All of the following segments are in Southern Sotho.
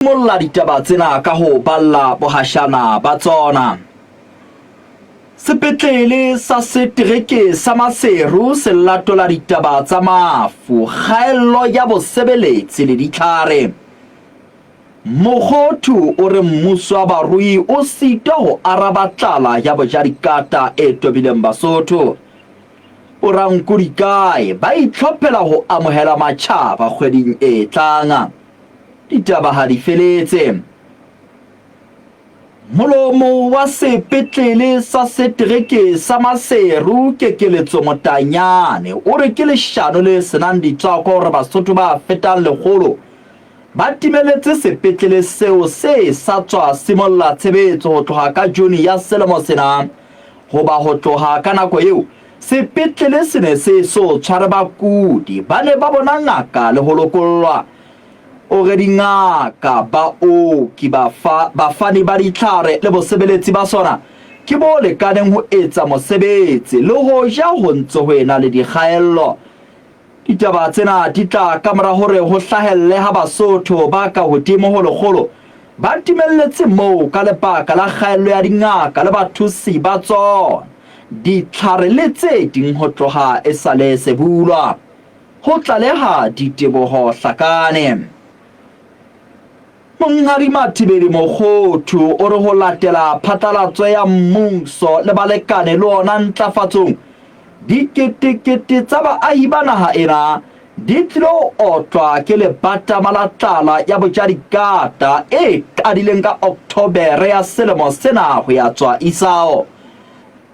Molla ditaba tsena ka ho balla bohashana ba tsona. Sepetlele sa setereke sa Maseru se latola ditaba tsa mafu, kgaello ya bosebeletsi le ditlhare. Mokgothu o re mmuso wa barui o sitwa ho araba tlala ya bojadikata e tobileng Basotho. Borankodikae ba itlhophela ho amohela matjhaba kgweding e tlang. Ditaba ha di feletse. Molomo wa sepetlele sa setereke sa Maseru Kekeletso Motanyane o re ke leshano le senang ditswako hore Basotho ba fetang lekgolo ba timeletse sepetlele seo se sa tswa simolla tshebetso ho tloha ka June ya selemo sena. Hoba ho tloha ka nako eo sepetlele se ne se so tshware bakudi, ba ne ba bona ngaka le ho lokollwa. O re dingaka, baoki, bafa, bafani ba ditlhare le bosebeletsi ba sona ke bo lekaneng ho etsa mosebetsi le hoja ho ntse ho ena le dikgaello. Ditaba tsena di tla kamora hore ho hlahelle ha Basotho ba ka hodimo ho lekgolo ba timelletse moo ka lebaka la kgaello ya dingaka le bathusi ba tsona, ditlhare le tse ding ho tloha esale se bulwa. Ho tlaleha Diteboho Hlakane. Monghadi Mathibeli Mokhothu o re ho latela phatlalatso ya mmuso le balekane le ona ntlafatsong, diketekete tsa baahi ba naha ena di tlilo otlwa ke lebatama la tlala ya bojadikata e qadileng ka Octobere ya selemo sena ho ya tswa isao.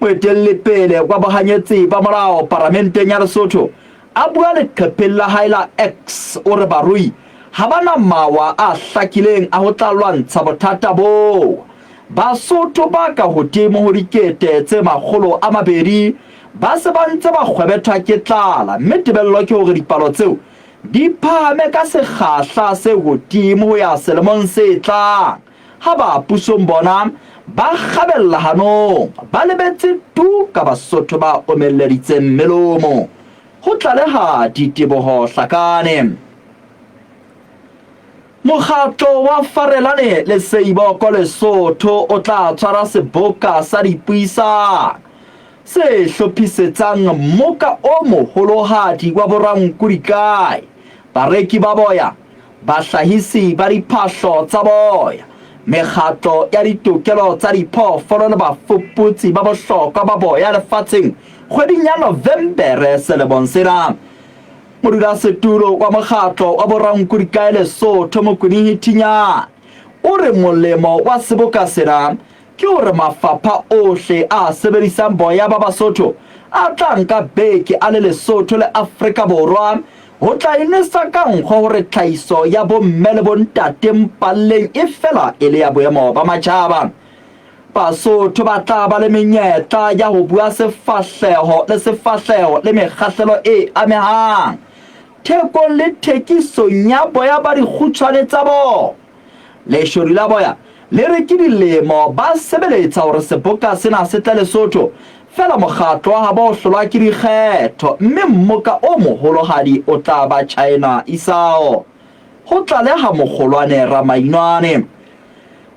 Moetellipele wa bohanyetsi ba molao paramenteng ya Lesotho a bua leqhepheng la hae la X o re barui ha ba na mawa a hlakileng a ho tla lwantsha bothata boo. Basotho ba ka hodimo ho 200,000 ba se ba ntse ba kgwebethwa ke tlala mme tebello ke hore dipalo tseo di phahame ka sekgahla se hodimo ho ya selemong se tlang. Ha ba pusong bona ba kgabella hanong, ba lebetse tu ka Basotho ba omelleditseng melomo. Ho tlaleha Diteboho Hlakane. Mokgatlo wa Farelane le Seiboko Lesotho o tla tshwara seboka sa dipuisano se hlophisetsang mmoka o moholohadi wa borankodikae, bareki ba boya, bahlahisi ba diphahlo tsa boya, mekgatlo ya ditokelo tsa diphoofolo le bafuputsi ba bohlokwa ba boya lefatsheng kgweding ya Novembere selemong sena. Modulasetulo wa mokgatlo wa borankodikae Lesotho Mokonihi Thinyane o re molemo wa seboka sena ke hore mafapha ohle a sebedisang boya ba Basotho a tla nka beke a le Lesotho le Afrika Borwa ho tla e nwesa ka nkgo hore tlhahiso ya bomme le bontate mpalleng e fela e le ya boemo ba matjhaba. Basotho ba tla ba le menyetla ya ho bua sefahleho le sefahleho le mekgahlelo e amehang thekong le thekisong ya boya ba dikgutshwane tsa bona. Leshodu la boya le re ke dilemo ba sebeletsa hore seboka sena se tle Lesotho, feela mokgatlo wa habo o hlolwa ke dikgetho mme mmoka o moholohadi o tla ba China isao. Ho tlaleha Mokgolwane Ramainwane.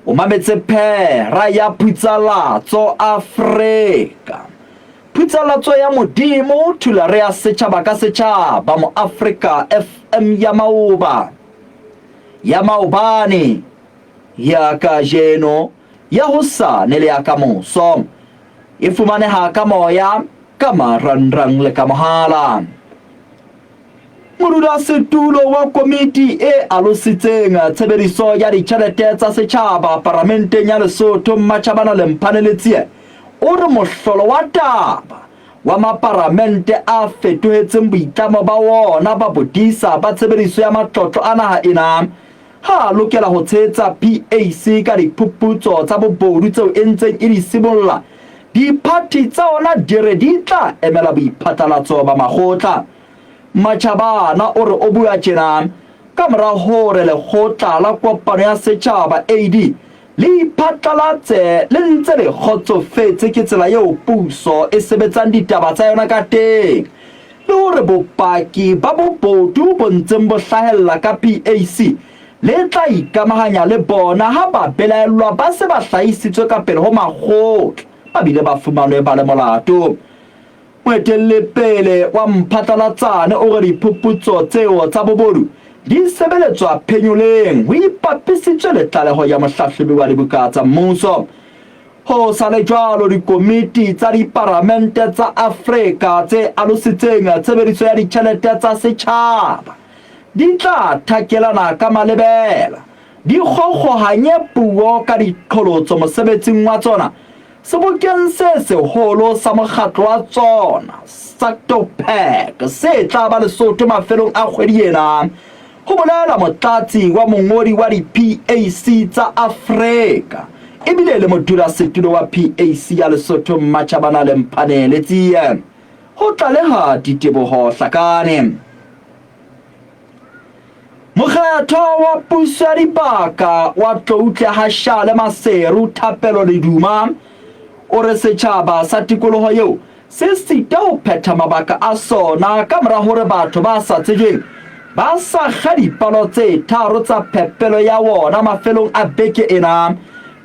O mametse phera ya Phutsalatso Afrika. Phutsalatso ya Modimo, thulare ya setjhaba ka setjhaba, Moafrika FM ya maoba. Ya maobane, ya kajeno, ya hosane le ya kamoso. E fumaneha ka moya, ka marangrang le ka mohala. Modulasetulo wa komiti e alositseng tshebediso ya ditjhelete tsa setjhaba paramenteng ya Lesotho Mmatjhabana Lemphane Letsie o re mohlolo wa taba wa maparamente a fetohetseng boitlamo ba wona ba bodisa ba tshebediso ya matlotlo a naha ena ha a lokela ho tshehetsa PAC ka diphuputso tsa bobodu tseo e ntseng e di sibolla, diphathi tsa ona di re di tla emela boiphatlalatso ba makgotla. Matjhabana o re o bua tjena ka mora hore lekgotla la kopano ya setjhaba, AD, Le iphatlalatse le ntse le kgotsofetse ke tsela eo puso e sebetsang ditaba tsa yona ka teng le hore bopaki ba bobodu bo ntseng bo hlahella ka PAC le tla ikamahanya le bona ha babelaellwa ba se ba hlahisitswe ka pele ho makgotla ba bile ba fumanwe ba le molato. Moetelli-pele wa Mphatlalatsane o re diphuputso tseo tsa bobodu di sebeletswa phenyoleng ho ipapisitswe le tlaleho ya mohlahlobi wa dibuka tsa mmuso. Ho sa le jwalo, dikomiti tsa diparamente tsa Afrika tse alositseng tshebediso ya ditjhelete tsa setjhaba di tla thakelana ka malebela, di kgokgohanye puo ka diqholotso mosebetsing wa tsona sebokeng se seholo sa mokgatlo wa tsona, SACTOPAC, se tla ba Lesotho mafelong a kgwedi ena, ho bolela motlatsi wa mongodi wa di-PAC tsa Afrika ebile e le modulasetulo wa PAC ya Lesotho Mmatjhabana Lemphane Letsie, ho tlaleha Diteboho Hlakane. Mokgethwa wa puso ya dibaka wa Tloutle Hashale Maseru Thapelo Leduma o re setjhaba sa tikoloho eo se sita ho phetha mabaka a sona ka mora hore batho ba sa tsejweng ba sa kga dipalo tse tharo tsa phepelo ya wona mafelong a beke ena,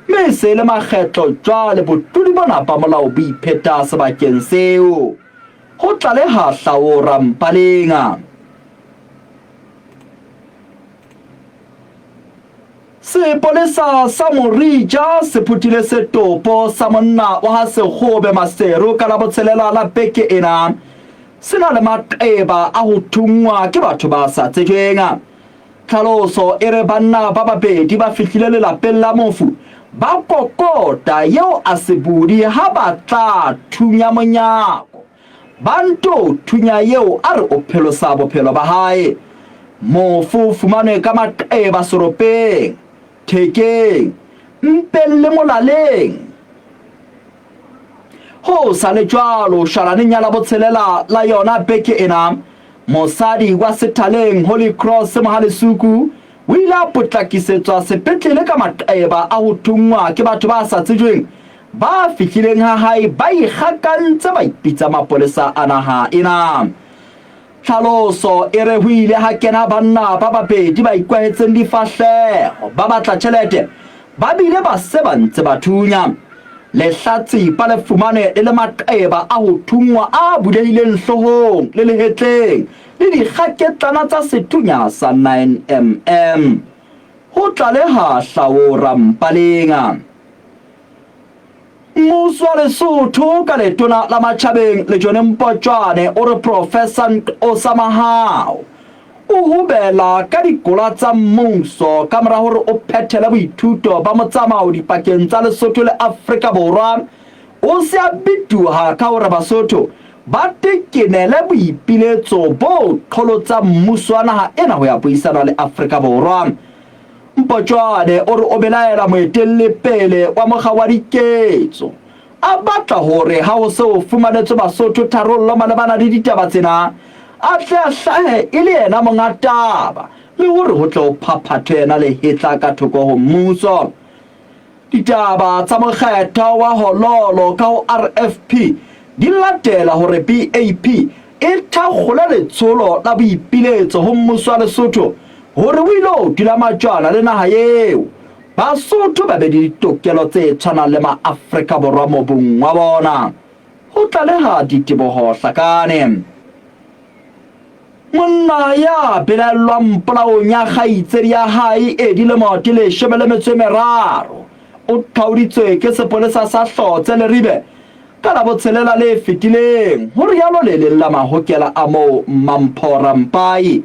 mme se le makgetlo jwale botlodi bona ba molao bo ipheta sebakeng seo, ho tlaleha Hlaora Mpalenga. Sepolesa sa Morija se phuthile setopo sa monna wa ha Sekgobe Maseru ka Labotshelela la beke ena. Se na le maqeba a ho thunngwa ke batho ba sa tsejweng. Tlhaloso e re banna ba babedi ba fihlile lelapeng la mofu ba kokota eo a sebudi ha ba tla thunya monyako. Ba nto thunya eo a re o pholosa bophelo ba hae. Mofu o fumanwe ka maqeba seropeng, thekeng, mpeng le molaleng. Ho sa le jwalo, shwalaneng ya Labotshelela la yona beke ena, mosadi wa Sethaleng Holy Cross Mohalesuku o ile a potlakisetswa sepetlele ka maqeba a ho thunngwa ke batho ba sa tsejweng Ba fihlileng ha hae ba ikgakantse ba ipitsa mapolesa a naha ena. Tlhaloso e re ho ile ha kena banna ba babedi ba ikwahetseng difahleho ba batla tjhelete ba bile ba se ba ntse ba thunya. Lehlatsipa le fumanwe le le maqeba a ho thunngwa a bulehileng hloohong le lehetleng le dikgaketlana tsa sethunya sa 9mm. Ho tlaleha Hlaora Mpalenga. Mmuso wa Lesotho ka letona la Matjhabeng Lejone Mpotjwane o re Professor Nqosa Mahao o hobela ka dikola tsa mmuso ka mora hore o phethele boithuto ba motsamao dipakeng tsa Lesotho le Afrika Borwa. O se a bituha ka hore Basotho ba tekenele boipiletso bo qholotsang mmuso wa naha ena ho ya buisana le Afrika Borwa. Mpotjwane o re o belaela moetelli pele wa mokga wa diketso a batla hore ha ho se ho fumanetswe Basotho tharollo malebana le ditaba tsena, a tle a hlahe e le yena monga taba le hore ho tle ho phaphathwe yena lehetla ka thoko ho mmuso. Ditaba tsa mokgetho wa Hololo ka ho RFP di latela hore BAP e thakgole letsholo la boipiletso ho mmuso wa Lesotho hore o ilo dula majwana le naha eo, Basotho ba be le ditokelo tse tshwanang le maAfrika Borwa mobung wa bona, ho tlaleha Diteboho Hlakane. Monna ya belaellwang polaong ya kgaitsedi ya hae e dilemo di 13 o qhauditswe ke sepolesa sa Hlotse Leribe ka Labotshelela le fetileng, ho rialo le leng la mahokela a moo Mmampho Rampai.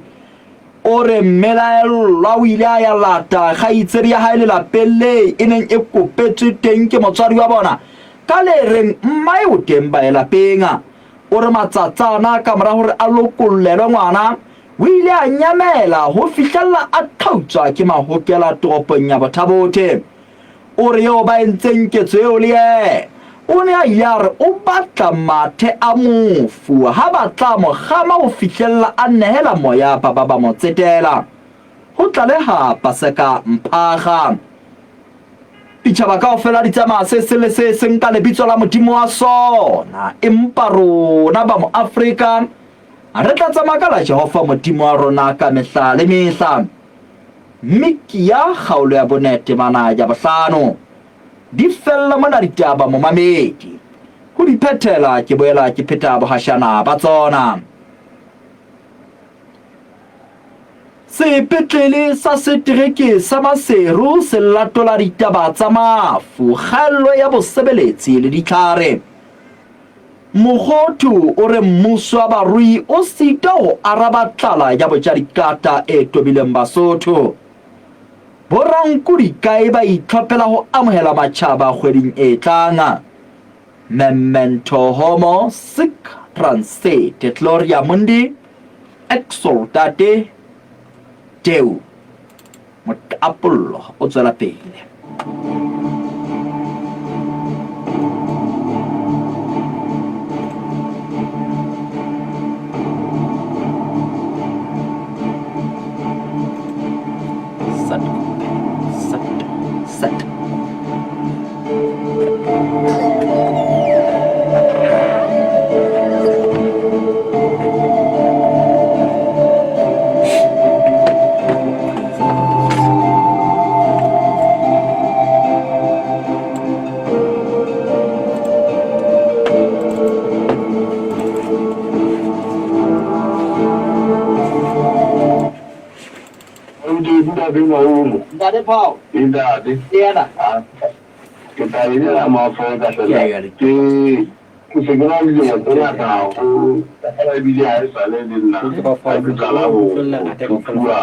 O re mmelaellwa o ile a ya lata kgaitsedi ya hae lelapeng le e neng e kopetswe teng ke motswadi wa bona ka le reng mmae o teng ba ye lapeng. O re matsatsana ka mora hore a lokollelwe ngwana, o ile a nyamela ho fihlella a qhautswa ke mahokela toropong ya Botha-Bothe. O re eo ba entseng ketso eo le yena o ne a ile a re o batla mathe a mofu ha ba tla mo kgama ho fihlella a nehela moya ba ba ba mo tsetela. Ho tlaleha Paseka Mphaga. Ditjhaba kaofela di tsamaya se seng le se seng ka lebitso la Modimo wa sona, empa rona ba Moafrika re tla tsamaya ka la Jehova Modimo wa rona ka mehla le mehla. Mikia kgaolo ya bone temana ya bohlano. Di fella mona ditaba momamedi. Ho di phethela ke boela ke pheta bohashana ba tsona. Sepetlele sa setereke sa Maseru se latola ditaba tsa mafu, kgaello ya bosebeletsi le ditlhare. Mokhothu o re mmuso wa barui o sitwa ho araba tlala ya bojadikata e tobileng Basotho. Boranku dikae ba itlhophela ho amohela matjhaba kgweding e tlang. Memento homo sic transit Gloria Mundi Exultate Deo. Motapollo o tswela pele. Sat, sat, sat. Ntate Paul. Ntate. Yena. Ke tla e dira maafrika fela ke ke se ke na le dilemo tse ngata haholo fela ebile ha e sale le nna ha ke qala ho thuthuwa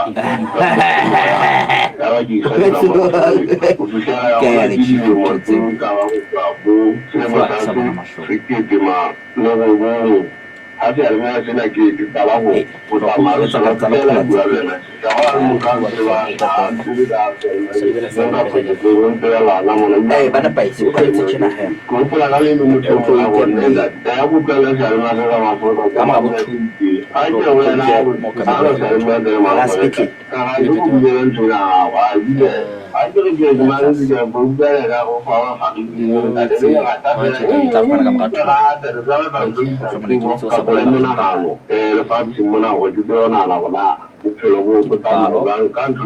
ya ba ke ikgethela ho fihlela ya bona ke dilemo tse ka ba go tloha bo selemo sa sekete ma le robong. Ha seyalemoya sena ke ke qala ho ho tsamaya le sona feela ke bua le wena tje. Ka hona le motho a ntsebang ha a ntsebe ka sona. Nka phokotso mpelana mona. Ee, ba nepahetse. O tshwanetse tjena he. Ke hopola ka le leng motho O tlo a e rona kenne ya utlwela seyalemoya se sa Mafrika ka mora bo two a o ke tlo wena o ha tlo re seyalemoya se la Mafrika sepetlele. ka ga ke go bulela ntho ya gago a bile a ke re ke ke mane se ke go utlwela ka go fa wa ga lefatsheng mona gore ke tseo nagana gona bophelo bo bo tsamaya jang ka ntho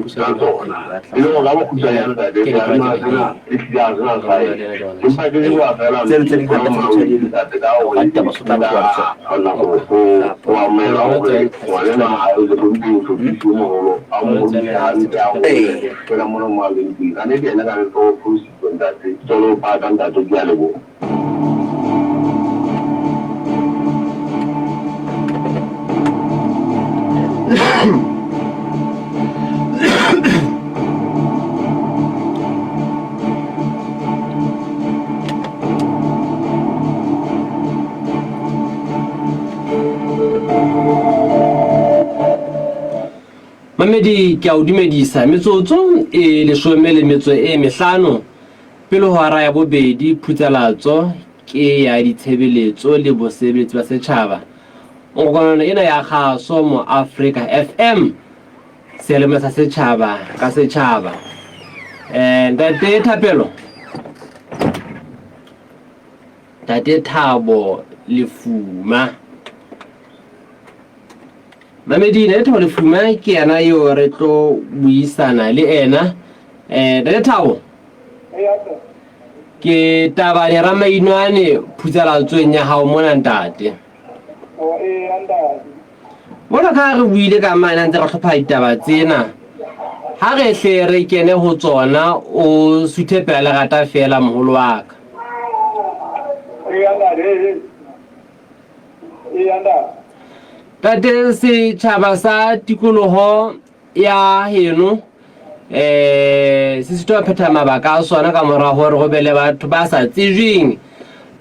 tsa tsona e le gore ka bokhutshwanyane tate sena e tlile a sena sae empa ke bua fela tate ka gore kgona go amela gore ngwanena a le motlhophisi o mogolo a mo godise hantle a go fela mona mo a leng teng ka nnete ene ka re tlo phositse ntate tsolo paka ntate ke a leboga. Mamedi, ke a o dumedisa. Metsotso e leshome le metso e mehlano pele ho hora ya bobedi, phutsalatso ke ya ditshebeletso le bosebeletsi ba setjhaba. Nkokonono ena ya kgaso mo Afrika FM, seyalemoya sa setjhaba ka setjhaba. Eh, ntate Thapelo, ntate Thabo Lefuma. Mamedi, Ntate Thabo Lefuma ke yena yo re tlo buisana le ena. Eh, Ntate Thabo, ke tabane Ramainwane phutsalatsweng ya hao mona ntate. Mona ka re buile ka mane a ntse re hlopha ditaba tsena. Ha re hle re kene ho tsona o suthe pela lerata feela moholo wa ka. Tate setšhaba sa tikologo ya heno um se sitwa phetha mabaka a sona ka morago gore go be le batho ba sa tsejweng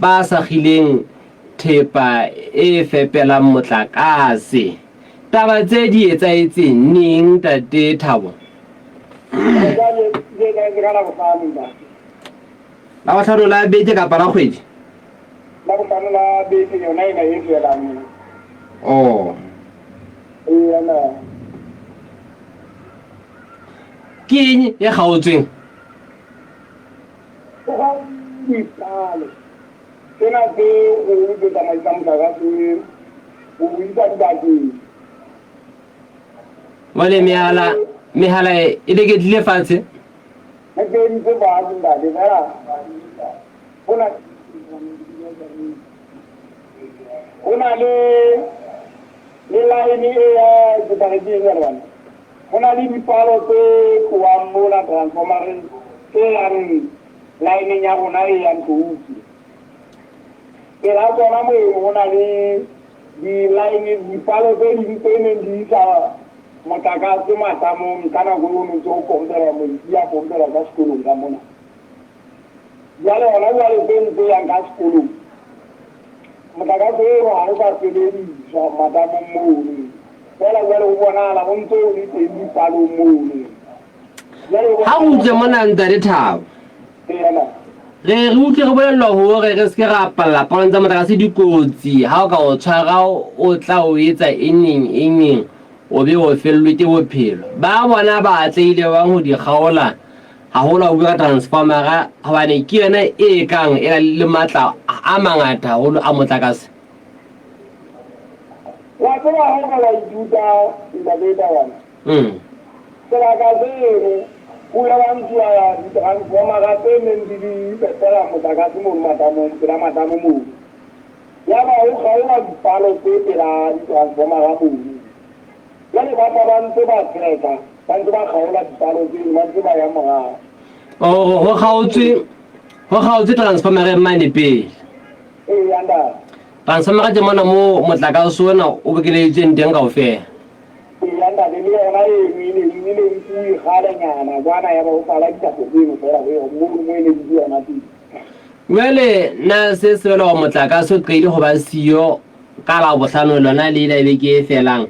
ba sa gileng thepa e fepelang motlakase. Taba tse di etsaetseng neng tate Thabo? La bohlano la beke kapa la kgwedi? La bohlano la beke yona ena e felang ena. Oh. Ee, ana. Ke eng e kgaotsweng? Go ga dipalo tsena tse golo tse tsamaisang motlakase go o isa dibakeng. Jwale mehala Mehala e leketlile fatshe? E keditse fatshe ntate fela hona ho na le le line e ya ke tla re ke eng jwale bana ho na le dipalo tse tlohang mona transformereng tse yang lineng ya rona e yang Tlouke. Pela tsona mono ho na le di-line dipalo tse ding tse neng di isa motlakase matamong ka nako eo no ntse o pompelwa metsi a pompelwa ka sekolong ka mona. Jwale hona jwale tse ntse yang ka sekolong motlakase eno ha o sa sebediswa matamong mono. Feela jwale ho bonahala o ntse o le teng dipalong mono. Ha re utlwe mona Ntate Thabo. Re re utlwe re bolellwa hore re se ke ra palla palong tsa motlakase dikotsi. Ha o ka o tshwara o tla o etsa eng eng o be o fellwe ke bophelo. Ba bona ba atlehile bang ho di kgaola haholo ha o bua ka transformera hobane ke yona e kang e na le matla a mangata haholo a motlakase. Wa tseba ha o ka wa ithuta Ntate Tawana. Sebaka seno, ho ile hwa ntshuwa ditransfomara tse neng di di fepela motlakase mono matamong, pela matamo mono. Yaba ho kgaolwa dipalo tse pela ditransfomara mono. Jwale ba tla ba ntse ba tracker, ba ntse ba kgaola dipalo tseno, ba ntse ba ya morao. Oh, ho kgaotswe, ho kgaotswe transformereng mane pele. Eya, ntate. Transformera ke mona moo motlakase ona o bokeleditsweng teng kaofela. Eya ntate, le yona eno e ne e ne nkuwe kgalenyana kwana ya ba ho sala dithapo tseno fela ho yona mono mo e ne di yona teng. Jwale na se se bolela hore motlakase o qeile ho ba siyo ka Labohlano lona le la beke e felang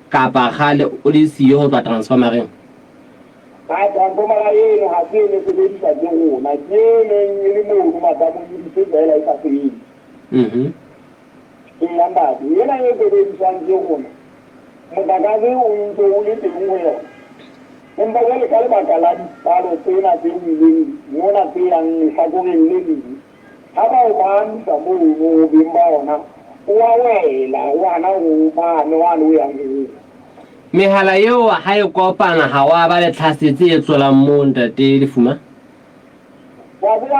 kapa kgale o le siyo ho tloha transformereng? Ha transformera eno ha se e ne sebediswa ke rona, ke e neng e le mono matamong e dutse feela e sa sebetse. Eya ntate, ena e sebediswang ke rona, motlakase o ntse o le teng ho yona. Empa jwale ka lebaka la dipalo tsena tse weleng mona tse yang lehlakoreng le leng, ha ba o phahamisa mono ho beng ba ona, o a wela, o hana hore o phahame wane o yang ho ona. Mehala eo ha e kopana ha wa ba le tlhase tse tlolang moo ntate Lefuma? Wa tseba,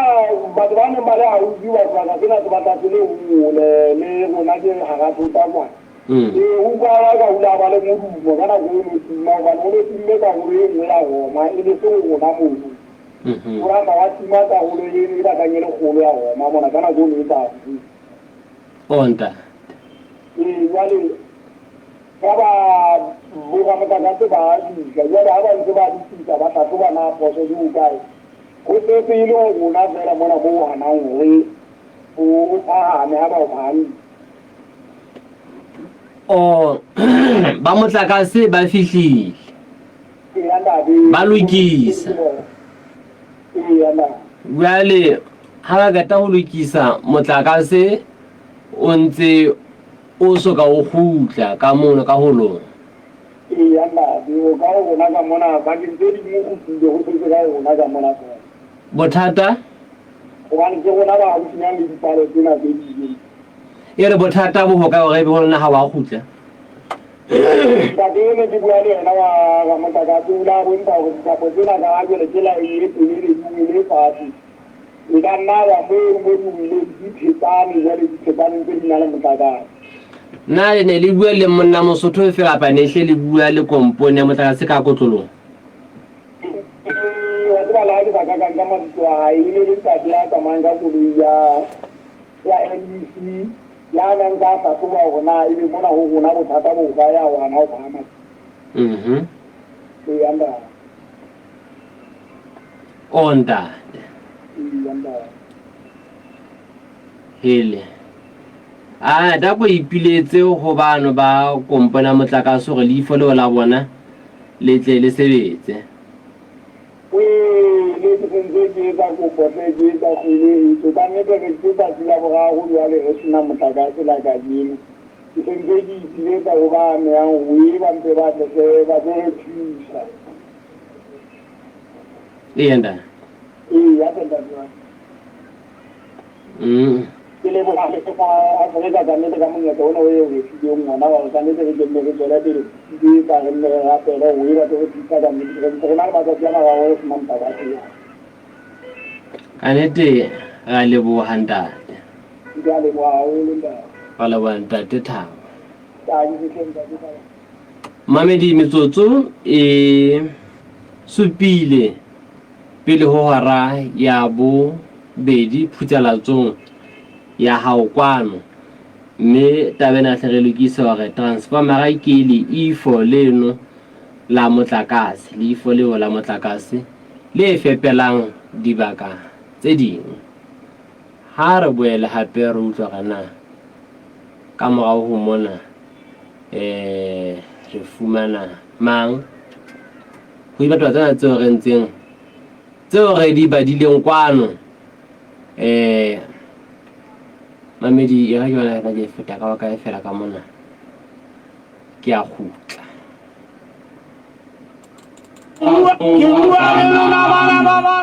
batho ba neng ba le haufi ba sebaka sena se batla se le hole le rona ke hara thota kwana. Ee, ho utlwahala eka ho ile ha ba le modumo ka nako eno tima, hobane ho ne timme karolo e nngwe ya Roma, e ne se ho rona mono. Ho batla wa tima karolo eno e batlang e le kgolo ya Roma mona ka nako eno e sa Oh, ntate. Ee, jwale yaba boramotlakase ba a fihla. Jwale ha ba ntse ba lokisa, ba hlahloba na phoso di hokae. Ho setse e le ho rona feela mona moo o hanang hore o phahame ha ba o phahamisa. Oh, ba motlakase ba fihlile. Eya ntate. Ba lokisa. Eya ntate. Jwale ha ba qeta ho lokisa motlakase o ntse o so ka o kgutla ka mono ka holong. Eya ntate, o ka ho rona ka mona, bakeng tse ding o kgutlile, ho setse ka ho rona ka mona feela. Bothata? Hobane ke rona ba haufinyane le dipalo tsena tse ding. E re bothata bo hokae hore ebe ho lona ha wa kgutla? Ntate e ne ke bua le yena wa ramotlakase o ile a bontsha hore dithapo tsena ka ha jwale ke laene e telele di wele fatshe. E ka nna ya moo mo di weleng di phetsane jwale di phetsane ntse di na le motlakase. Na le ne le bua le monna Mosotho efe kapa ne hle le bua le kompone ya motlakase ka kotloloho? Ee, wa tseba le ha ke sa ka ka nka mabitso a hae, e ne le ntate ya tsamayang ka koloi ya ya NEC ya nang ka hlahloba hore na ebe mona ho rona bothata bo hokae ya ho hana ho phahama. Ee, ntate. O ntate. Ee, ntate. Hele. A da ko ipiletse ho bano ba kompone ya motlakase hore leifo leo la bona le tle le sebetse. Ee, le ke sentse ke etsa kopo hle ke etsa kgwelehetso. Ka nnete re ke tsatsi la boraro jwale re sena motlakase la kajeno. Ke sentse ke ipiletsa ho ba amehang hore ba mpe ba tle hle ba tlo re thusa. Ee, ntate. Ee, ya ntate wa. Ke leboha le Afrika kannete ka monyetla ona o e re fileng ona wa hore kannete re ke nne re tswele pele ho etsa re nne re rapele hore e batle re thusa kannete. Re ntse re na le matsatsi a mararo re sena motlakase. Kannete ra leboha ntate. Ke a leboha haholo ntate. Ra leboha ntate Thabo. Tanki hle ntate Thabo. Mamedi metsotso e supile pele ho hora ya bobedi phutsalatsong ya hao kwano mme taba ena hle re lokise hore transformera ke leifo leno la motlakase, leifo leo la motlakase le fepelang dibaka tse ding. Ha re boele hape re utlwa hore na ka morao ho mona um re fumana mang ho dibatwa tsena tseo re ntseng tseo re di badileng kwano um mamedi ya ka ke yona ke feta ka kae fela ka mona ke a kgutla.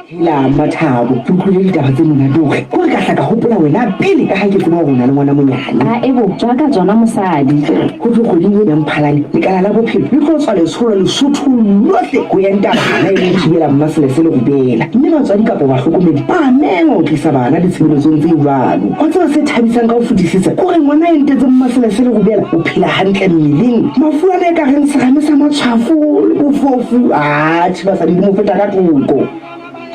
Hela Mmathabo, ke utlwile ditaba tse monate hore kore ka hla ka hopola wena pele ka ha ke tseba hore o na le ngwana monyane. A ebo, tswa ka tsona mosadi. Ho thwe kgweding ena ya Mphalane, lekala la bophelo le tlo tswa letsholo Lesothong lohle ho enta bana e le ho thibela mmaselese le rubela. Mme batswadi kapa bahlokomedi ba a mengwa ho tlisa bana ditshebeletsong tse jwalo. Wa tseba se thabisang ka ho fetisisa ke hore ngwana a entetseng mmaselese le rubela o phela hantle mmeleng. Mafu ana e ka reng serame sa matshwafo le bofofu, atjhe basadi di mo feta ka thoko.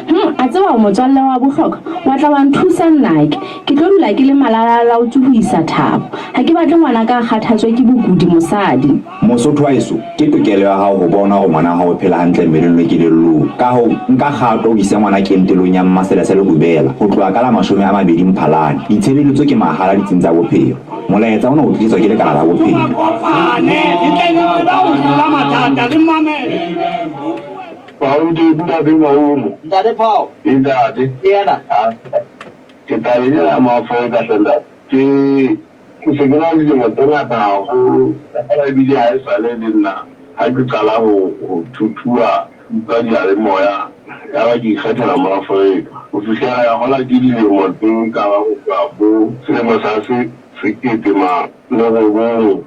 Hum, a tseba o motswalle wa bohlokwa, wa tla wa nthusa nnake. Ke tlo dula ke le malalalaotswe ho isa Thabo. Ha ke batle ngwanaka a kgathatswe ke bokudi mosadi. Mosotho wa heso, ke tokelo ya hao ho bona hore ngwana wa hao o phela hantle mmeleng le kelellong. Ka hoo, nka kgato o ise ngwana kentelong ya Mmaselese le Rubela ho tloha ka la 20 Mphalane. Ditshebeletso ke mahala ditsing tsa bophelo. Molaetsa ona o tliswa ke Lekala la Bophelo. Ntate Paul. Ntate. Ke yena. Ke tabeng ena ya Maafrika hle ntate. Ke Ke se ke na le dilemo tse ngata haholo, ebile ha esale le nna ha ke qala ho ho thuthuwa ka diyalemoya, yaba ke ikgethela Moafrika. Ho fihlela ya hola ke dilemo tse ka bang ho tloha bo selemo sa se sekete ma le robong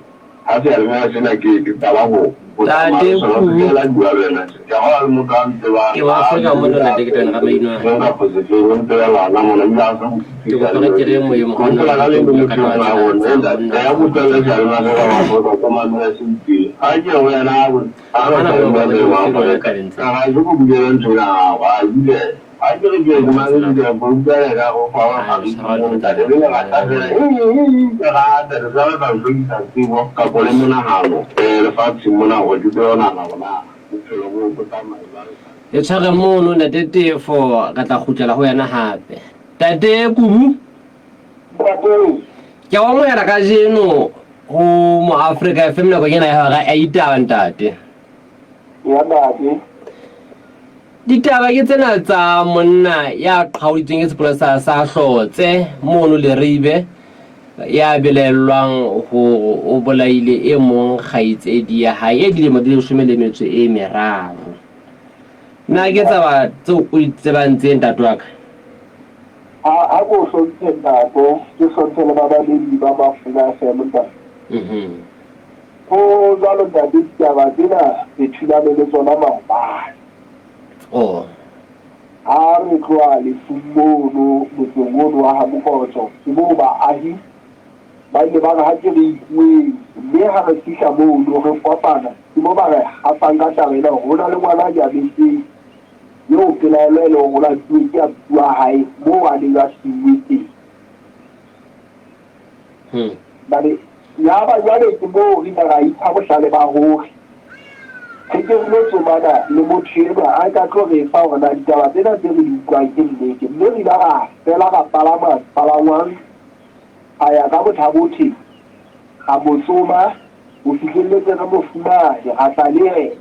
ha seyalemoya sena ke ke qala ho ho tsamaya Ntate le sona Kubu. fihlela bua le wena tje. Ke a hola le motho a ntsebang Ke wa a Afrika mona ntate ke tona ka maino a. Nka kapa sefeng o ntebela hona mona ebile a sa Ke kopa re kere moyeng Ke gona hopola ka le re leng tlo ka motho taba wa tsena rona, tsa ntate, monna ya utlwella seyalemoya sa Afrika ko mamela se itseng. Ha ke re ho yena a re, a re Hana seyalemoya mo sa ba ke Afrika. tabeng tse. Ka re, ha ke go bulela ntho ya gago, a bulela. Ha ke re ke re ke mametse ke re go utlwela ka go fa Ai, ga o sa ba re ntate ntate le re rata fela. Ke rata re sa batla ho hlwekisa tsebo kapa le monahano lefatsheng mona hore ke tsebe ho nahana hore na bophelo bo bo tsamaya jwang. E tshware mono ntate Tefo, re tla kgutlela ho yena hape. Tate Kubu, Ntate. ke a o amohela kajeno ho Moafrika FM nakong ena ya hora ya ditaba ntate. Ya ntate. Ditaba ke tsena tsa monna ya qhauditsweng ke sepolesa sa Hlotse mono Leribe ya belaellwang hore o bolaile e mong kgaitsedi ya hae e dilemo di 13. Na ke taba tseo o di tsebang tse ntate wa ka? Ha ha ko hlomphe ntate, ke hlomphe le babamedi ba Mafula FM ntate. Ho jwalo ntate ditaba tsena re thulane le tsona maobane. Oh. Ha re tloha lefung mono motseng ono wa ha Mokotso, ke moo baahi ba ile ba re ha ke re ikueng, mme ha re fihla mono re kopana, ke mo ba re hafang ka taba ena hore ho na le ngwana a nyametseng eo pelaelo e leng hore o latuwe ke abuti wa hae moo a neng a siuwe teng. Jwale yaba jwale ke moo re ile ra ipha bohlale ba hore re ke re lo tsomana le motho enwa a ka tlo re fa hore na ditaba tsena tse re di utlwang ke nnete. Mme re ile ra fela ra palama palangwang ra ya ka Bothabothe ra mo tsoma ho fihlelletse re mo fumane ra tla le yena.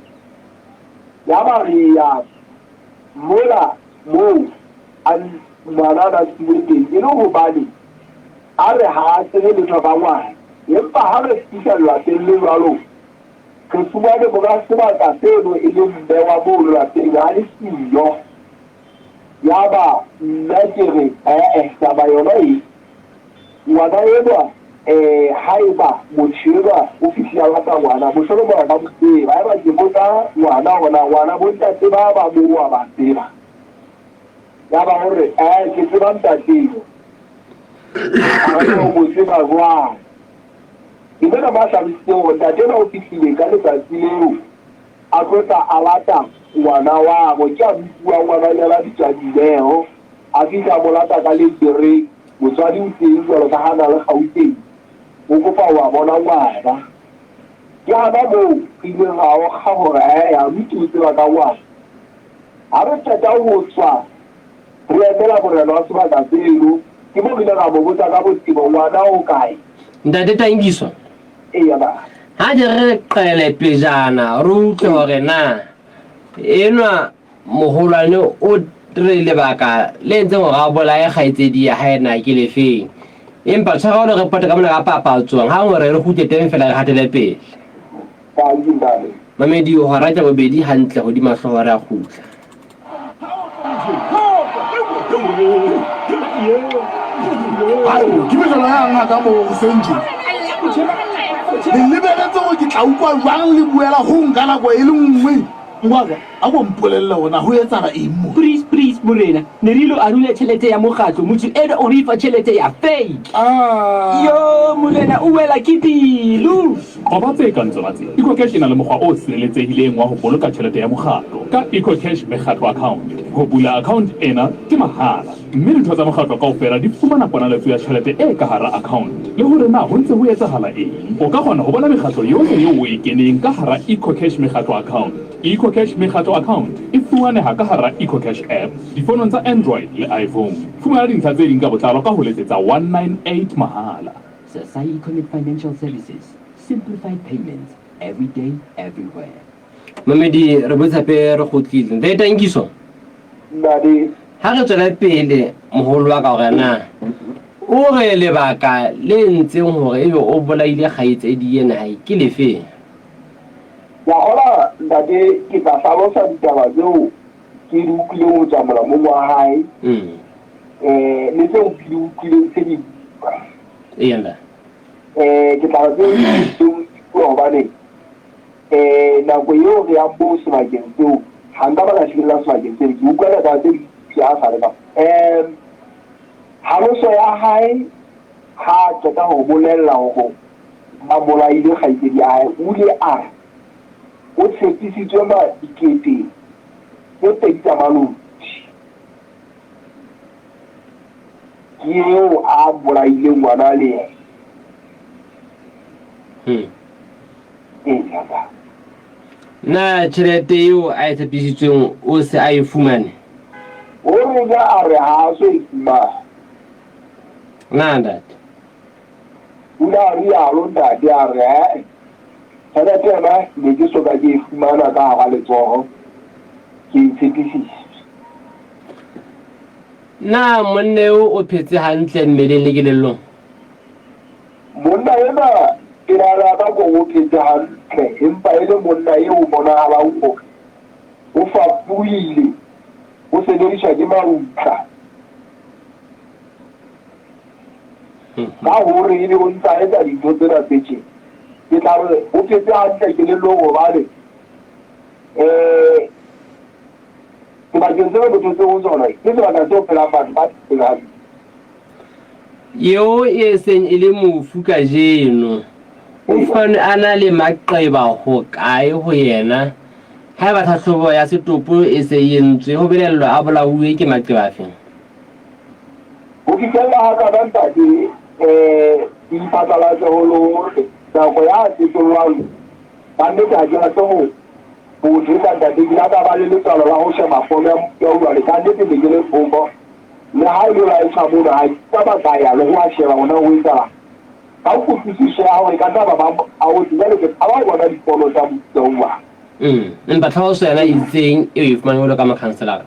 Yaba re ya mola moo a ngwana a na siuwe teng e le hobane A re ha a tsebe letho ka ngwana. Empa ha re fihla lelapeng le jwalo, re fumane monga sebaka seno e le mme wa moo lelapeng a le siyo. Yaba nna ke re, E-e, taba yona e. Ngwana enwa um haeba motho enwa o fihlile a batla ngwana, mohlolomong a ka mo tseba. Haeba ke botsa ngwana hore na ngwana bo ntate ba ba moo wa ba tseba, ya ba o re, Ee, ke tseba ntate eo. A re, O mo tseba jwang? Ke mona mo a hlalositseng hore ntate enwa o fihlile ka letsatsi leo a tlo tla a lata ngwana wabo. Ke abuti wa ngwananyana a bitswang Dineo. A fihla a mo lata ka lenkereng. Motswadi o teng jwalo ka ha a na le Gauteng, o kopa ho a bona ngwana. Ke hana moo re ileng ra okga hore ee, abuti o tseba ka ngwana. Ha re qeta ho tswa re emela morena wa sebaka seno, ke moo re ileng ra mo botsa ka botebo, ngwana o kae? Ntate Tankiso, Eya baba. Ha ke re qele pejana re utlwe hore na enwa Moholwane o re lebaka le entseng hore a bolaye kgaitsedi ya hae na ke lefeng. Empa tshwara o le repote ka mona ka papatsong hang hore re kgutle teng fela re hatele pele. Mamedi hora tsa bobedi hantle hodima hlooho re a kgutla. Ke mehlolo ya ngaka mo hoseng tje. Le lebeletse gore ke tla utlwa jwang le buela go nka nako e le nngwe. Ngwaka, a ko mpolelle hore na ho etsahala eng mo. Please please morena, ne re ilo arula tjhelete ya mokgatlo, motho enwa o re fa tjhelete ya fake. Yoo morena o wela ke pelo. Qoba tse kang tsona tse. EcoCash e na le mokgwa o sireletsehileng wa ho boloka tjhelete ya mokgatlo ka EcoCash Mekgatlo Account. Ho bula account ena ke mahala mme ditho tsa mokgatlo kaofela di fumana ponaletso ya tjhelete e ka hara account le hore na ho ntse ho etsahala eng. O ka kgona ho bona mekgatlo yohle eo o e keneng ka hara EcoCash Mekgatlo Account. EcoCash Mekgatlo Account e fumaneha ka hara EcoCash app difonong tsa Android le iPhone. Fumana dintlha tse ding ka botlalo ka ho letsetsa 198 mahala. Sasai Econet Financial Services, simplified payments, every day, everywhere. Mamedi re botshape re kgutlile. Ntate Tankiso. Ntate. Ha re tswela pele moholo wa ka hore na o re lebaka le ntseng hore ebe o bolaile kgaitsedi ena hae ke lefe? Wa kgola ntate ke tla hlalosa ditaba tseo ke di utlwileng ho tswa molamong wa hae. Mm. Eh le tseo ke di utlwileng tse di bua. Eya ntate. Eh ke tla re tseo ke di utlwileng hobane eh nako eo re yang moo sebakeng seo ha nka ba ka finyella sebakeng seo ke utlwa taba tse di a sa le ka um tlhaloso ya hae ha a qeta ho bolella hore ba bolaile kgaitsedi ya hae o ile a re o tshepisitswe ma dikete tse pedi tsa maloti ke eo a bolaileng ngwana le yena. Hmm. Ee, tata. Na tjhelete eo a e tshepisitsweng o se a e fumane? O re ja a re ha a so e fumane. Na ntate? O ile a rialo ntate a re ee, tjhelete yona ne ke soka ke e fumana ka hara letsoho, ke e tshepisitswe. Na monna eo o phetse hantle mmeleng le kelellong? Monna enwa ke nahana ka kong o phetse hantle empa e le monna eo bonahalang hore o fapohile, o sebediswa ke mautla. Ka hore ebe o ntse a etsa dintho tsena tse tjena. Ke tla re o phetse hantle kelellong hobane um sebakeng seo re thotseng ho sona ke sebaka seo phelang batho ba phetseng hantle. Eo e seng e le mofu kajeno o fumanwe a na le maqeba hokae ho yena? Haeba tlhahlobo ya setopo e se e entswe, ho belaellwa a bolauwe ke maqeba afe? Ho fihlella hakana ntate, um ke iphatlalatse ho le hore nako ya tsetolwang kannete ha ke batle ho ho o jwetsa ntate, ke la ka ba le letswalo la ho sheba fono ya mofuta o jwale. Kannete ne ke le thoko. Le ha e le laetsha mono, ha ke ka ba ka ya le ho a sheba hore na ho etsahalang. Ka kutlwisiso ya hao e ka nna ba ba aotse. Jwale ke tshaba ho bona dipono tsa mofuta o jwalo. Mm, empa tlhaloso yona e itseng e o e fumane jwalo ka mokhanselara?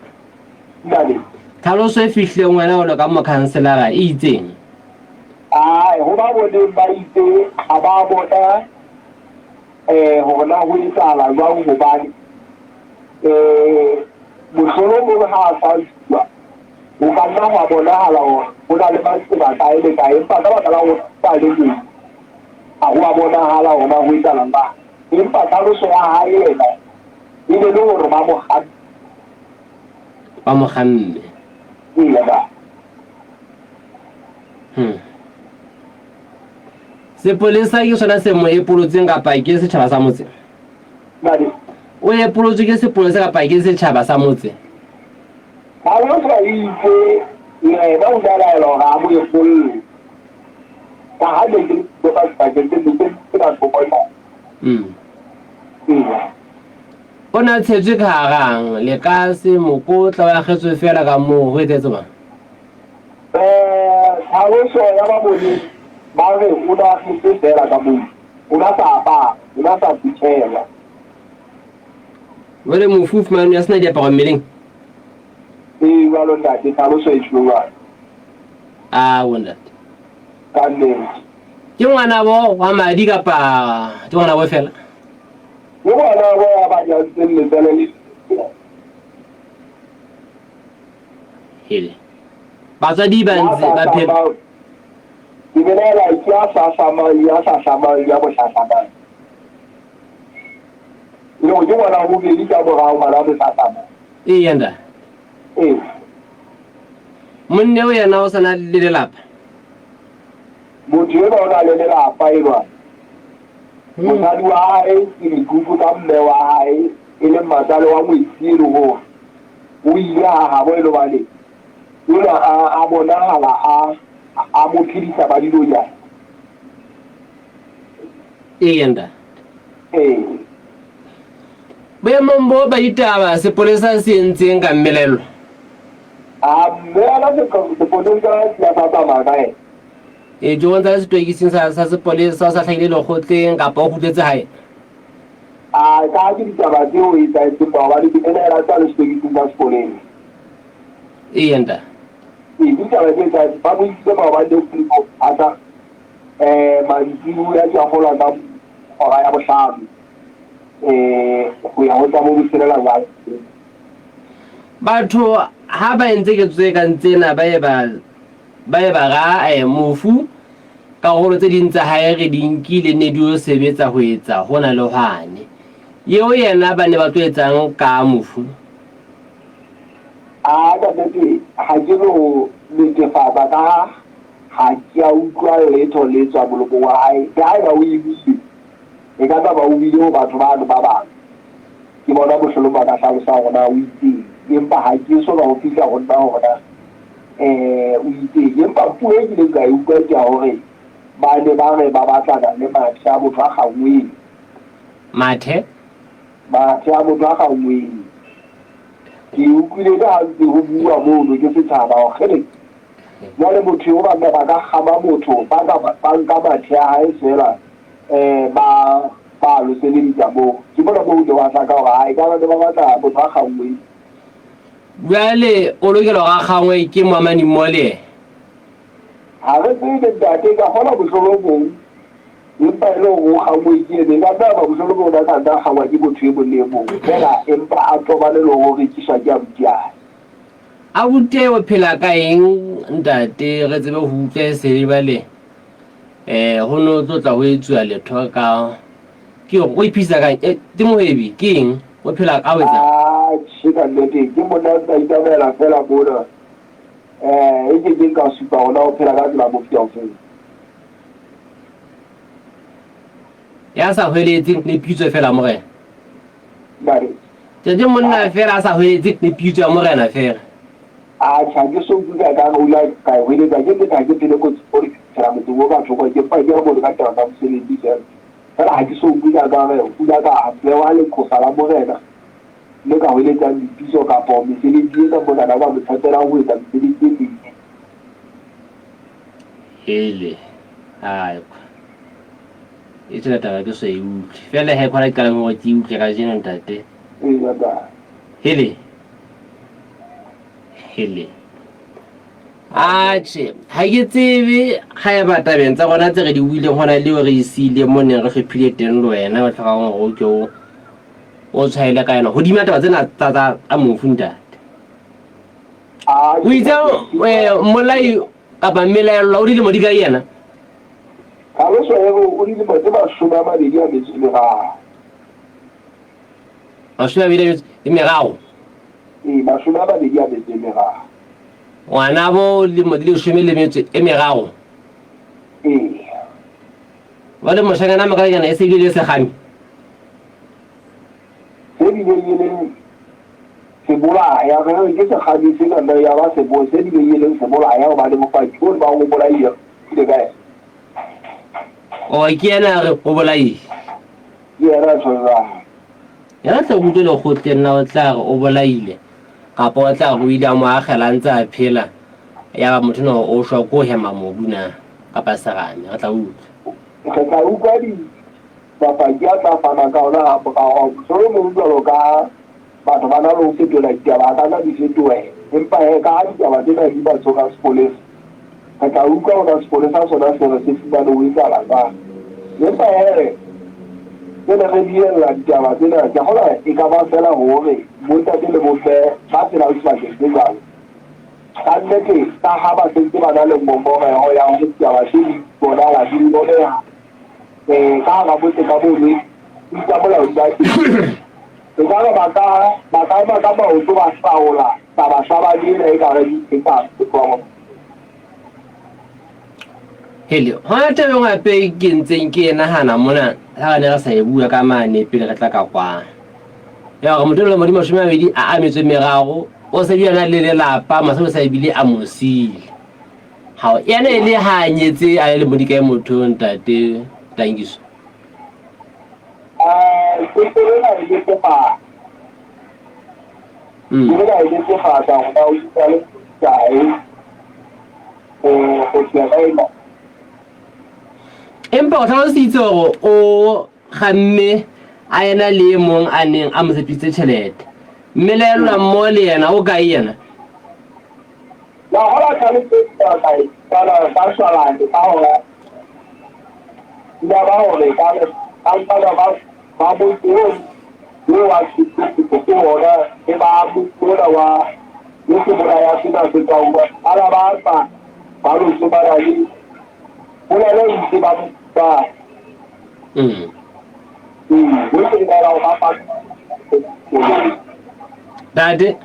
Ntate. Tlhaloso e fihlileng wena jwalo ka mokhanselara e itseng? Ae, ho ba boneng ba itse ha ba bona eh hore na ho etsahala jwang hobane eh mohlolomong ha a sa bua. Ho ka nna hwa bonahala hore ho na le maqeba kae le kae, empa ka baka la hore sa le mong ha ho a bonahala hore na ho etsahalang na. Empa tlhaloso ya hae yena e ne le hore ba mo kganne. Ba mo kganne. Eya ba. Hmm. Sepolesa ke sona se mo epolotseng kapa ke setjhaba sa motse? Ntate. O epolotswe ke sepolesa kapa ke setjhaba sa motse? Pauluse o itse yena o ile a laelwa hore a mo epolle. Ka ha ne ke le ka sebakeng se seng se ka thoko nyana. Mm. Eya. O ne a tshetswe ka harang lekase, mokotla, o akgetswe feela ka moo, ho etsahetse mang? Eh, tlhaloso ya ba boneng ba re o ne a akgetswe feela ka moo. O ne a sa apara, o ne a sa phuthelwa. Jwale mofu o fumanwe a sena diaparo mmeleng? Ee, jwalo ntate, tlhaloso e tjho jwalo. Awo ntate. Ka nnete. Ke ngwanabo wa madi kapa ke ngwanabo fela? Ke ngwanabo ya ba nyantseng letswele le Hele. Batswadi ba ntse ba phela. Ke belaela ke a sa hlamang ya sa hlamang ya mohlahlamang. E le gore ke ngwana wa bobedi ka mora ngwana wa mohlahlama. Ee, ntate. Ee. Monna eo yena o sa na le lelapa? Motho enwa o na le lelapa enwa. Mosadi wa hae ke dikuku tsa mme wa hae e leng matsale wa ngwetsi e le hore o ile ha habo e le hobane enwa a, a bonahala a, a mo phedisa ba dilonyana. Ee, ntate. Ee. Boemong bo ba ditaba sepolesa se entseng ka mmelelo? A mmeela sepolesa se sa tsamaya ka ena. Ee, ke o ntse a le setokising sa, sa sepolesa, o sa hlahile lekgotleng kapa o kgutletse hae? A ka ke ditaba tseo e etsahetseng maobane ke melaela tsa le setokising sa sepolesa. Ee, ntate. Ee, ke ditaba tse etsahetseng. Ba mo isitse maobane le a sa eh mantsibuya ke a kgolwa ka hora ya bohlano eh ho ya ho tsa bo botshelela jwalo. Batho ha ba entse ketso tse kang tsena ba ye ba ba ye ba ra eh, mofu karolo tse ding tsa hae re di nkile ne di yo sebetsa ho etsa hona le hwane. Eo yena ba ne ba tlo etsang ka mofu? A ka nnete ha ke no netefatsa ka ha Ha kea utlwa letho le tswa molomong wa hae, le haeba o e buile, e ka tswa ba o buile ho batho bano ba bang. Ke bona mohlolong ba ka hlalosang hore na o itseng, empa ha ke so ka ho fihla ho nna hore na o itseng. Empa puo e kileng ka e utlwa ke ya hore ba ne ba re ba batlana le mathe a motho a kgangweng. Mathe? Mathe a motho a kgangweng. Ke utlwile le ha ntse ho bua mono ke setjhaba hore kgele, Jwale motho eo banna ba ka kgama motho ba ka ba nka mathe a hae feela um ba ba lo sebedisa moo. Ke mona moo o ile wa hlaka hore ha e ka ba ne ba batla motho a kgangweng. Jwale o lokela hore a kgangwe ke moamani mmoho le yena. Ha re tsebe ntate, ka kgolwa mohlolomong empa e le hore o kgangwe ke ene. E ka nna ya ba mohlolomong o ne a ka nna a kgangwa ke motho e mong le e mong feela empa a tobane le hore o rekiswa ke abuti ya hae. Abuti o phela ka eng ntate re tsebe ho utlwa e se jwale eh ho no tlo tla ho etsuwa letho ka ke hore o iphisa kang eh, ke mohwebi ke eng o phela ka ho etsa Ah, tjhe ka nnete ke monna o tla itsamaela fela mona eh e ke keng ka supa hona o phela ka tsela mofuta ofeng. Ya sa hweletseng le pitso fela morena. Ntate. Ke monna fela a sa hweletse le pitso ya morena fela. Atjhe, ha ke so utlwe ka ka hula ka e hweletsa. Ke nnete ha ke phele kotsi o re phela motseng o ka thoko ke mpa ke re motho ka taba tsa mosebetsi fela. Fela ha ke so utlwe ka ka re hula ka bewa leqosa la morena le ka hweletsang dipitso kapo mesebetsi e ka monana ba mo tshepelang ho etsa mesebetsi e meng. Hele, hai kwa. E tsena taba ke so e utlwe. Fela he khona ke qalang hore ke utlwe kajeno ntate. Ee, ntate. Hele. Hele. Atjhe, ha ke tsebe ga e ba tabeng tsa rona tse re di buileng hona le re isile mo neng re hlophile teng le wena o tlhokang hore o ke o o tshwaele ka yona hodima taba tsena tsa tsa tsa mofu ntate. O itse eh, mmolai kapa mmelaellwa o dilemo di kae yena? Tlhaloso e re o dilemo tse 23. 23? Ee, 23. Ngwanabo dilemo di 13. Ee. Jwale moshanyana a mokalanyana e se bile le segami? Se bileng e leng sebolaya, re re ke sekgami se ka nna ya ba sebo, se bileng e leng sebolaya hobane bopaki bo ne ba o bolaile ile ka yena. O ke yena a re o bolaile. Ke yena a tshwarang. Yena tle utlwe lekgotleng na o tla re o bolaile kapa o tla re o ile a mo akgela a ntse a phela ya ba motho no o shwa ko hema mobu na kapa serame re tla utlwa. Re tla utlwa di Mapaki a tla fana ka ona ha morao. Mohlomong jwalo ka batho ba na le ho fetola ditaba, a ka nna di fetohe. Empa he, ka ha ditaba tsena di batho ka sepolesa, re tla utlwa hore sepolesa sona se re se fumane ho etsahala jwang. Empa he, pele re diella ditaba tsena, ke kgolwa e ka ba feela hore bontate le bomme ba phelang sebakeng se jwalo, ka nnete ka ha ba sentse ba na le ngongoreho ya hore ditaba tse di bonahala di ngoreha, um ka hara motse ka mono tsa bolaodi ba teng e ka re ba ka ba ka ema ka maoto ba hlaola taba hlabane ena e ka re e ka tloha. Hele, hona taba engwe hape ke ntseng ke e nahana mona ha re ne re sa e bua ka mane pele re tla ka kwano. Ya hore motho le madi 20 a a metso e meraro o se bile a na le lelapa mosadi o sa ebile a mo siile. Hao, yena e le ha a nyetse a le lemo di kae motho ntate Tankiso? Eh, ke tsebe e le tsefa. Ke le e le tsefa ka go ba o itse le kae. Eh, go tla ka ena. Empa o tlhalositse hore o gamme a ena le e mong a neng a mo tshepisitse tjhelete. Mme laelwa mmoho le yena o kae yena? Na ho la tlhalosetsa ka kana ka shwalane ka hore ya ba hore ka le ka ba ba ba motho o wa sephethephethe ke ona e ba motho ona wa le sebolaya sena se tswang kwa ala ba tla ba lo tsomana le polelo e ntse ba ba o se ba ba ba Dade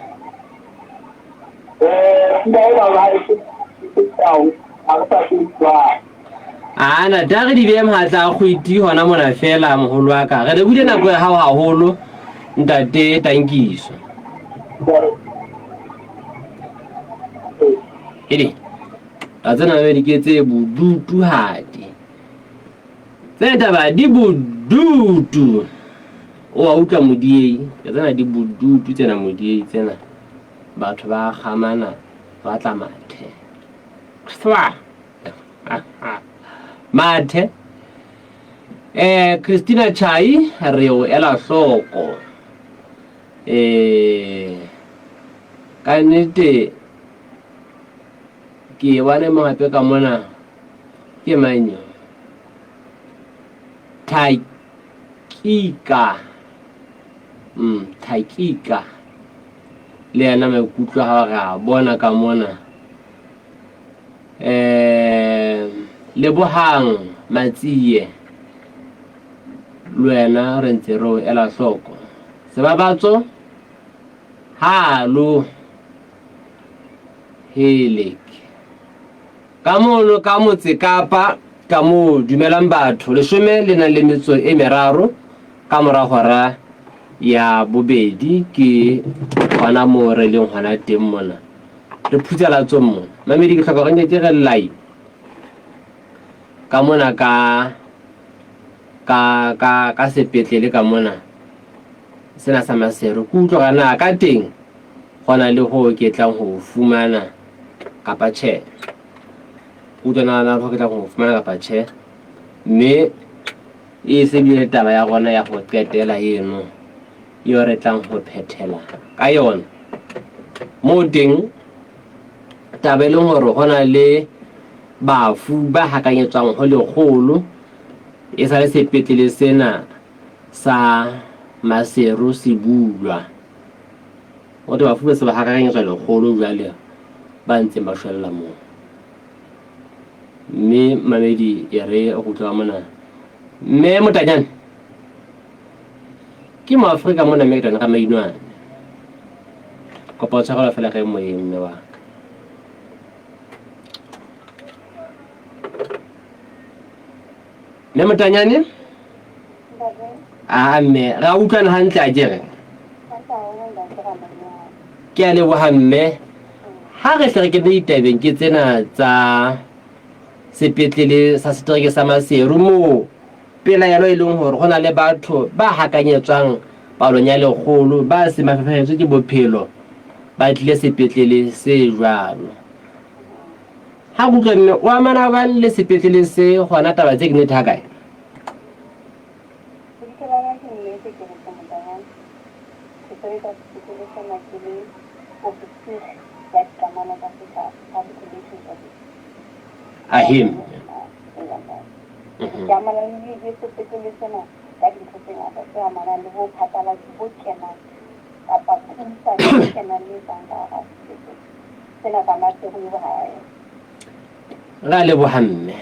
Ana da re di beye mahatla a kgwiti hona mona fela moholo wa ka. Re lebohile nako ya hao haholo ntate Tankiso. Ede. Ka tsena be di ke tse bodutuhadi. Tse taba di bodutu. O a utlwa modiei, ka tsena di bodutu tsena modiei tsena. Batho ba kgamana ba tla mathe. Thwa! Mathe. Eh Christina Chai re o ela hloko. Eh ka nnete ke bone mo hape ka mona ke mang eo? Thakika. Thakika. Le yena maikutlo a hao re a bona ka mona. Um Lebohang Matsie le wena re ntse re o ela hloko. Sebabatso halo helek. Ka mono ka motse Kapa ka moo dumelang batho leshome le nang le metso e meraro ka mora hora ya bobedi ke hona moo re leng hona teng mona. Re phutsalatsong mona. Mamedi ke hloka hore nke ke re lai ka mona ka ka ka ka sepetlele ka mona sena sa Maseru. Ke utlwa hore na ka teng hona le ho ke tlang ho fumana kapa tjhe. Utlwa na na ho ke tlang ho fumana kapa tjhe. Mme e se bile taba ya rona ya ho qetela eno eo re tlang ho phethela ka yona. Moo teng taba e leng hore ho na le bafu ba hakanyetswang ho lekgolo e sa le sepetlele sena sa Maseru se bulwa. Ho thwe bafu ba se ba hakanyetswa lekgolo jwale. ba ntseng ba shwella moo. Mme mamedi e re go utlwa mona. Mme Motanyane ke moAfrika mona mme ke tana ka mainwane. Kopa o tshwarelwa fela ge moyeng mme wa ka. Mme Motanyane? A mme ra utlwana hantle a kere? Ke a leboha mme. Ha re hle re kene ditabeng ke tsena tsa sepetlele sa setereke sa Maseru moo pelaelo e leng hore ho na le batho ba hakanyetswang palong ya lekgolo ba seng ba fefahetswe ke bophelo ba tlile sepetlele se jwalo. Ha ke utlwa mme o amana jwang le sepetlele se hona taba tse ke nnete hakae? Lebitso la ka ke Nnete Keletso Motanyane. Ke sebetsa sepetlele sena ke le ofisiri ya dikamano tsa setjhaba, Public Relations Officer. Ahim. Eya, ntate. Ke amana le le sepetlele sena ka dintho tse ngata tse amanang le bo phatlalatso bo kenang kapa puisano e kenang le e tswang ka hara sepetlele sena sa Maseru le Bohae. Re a leboha mme.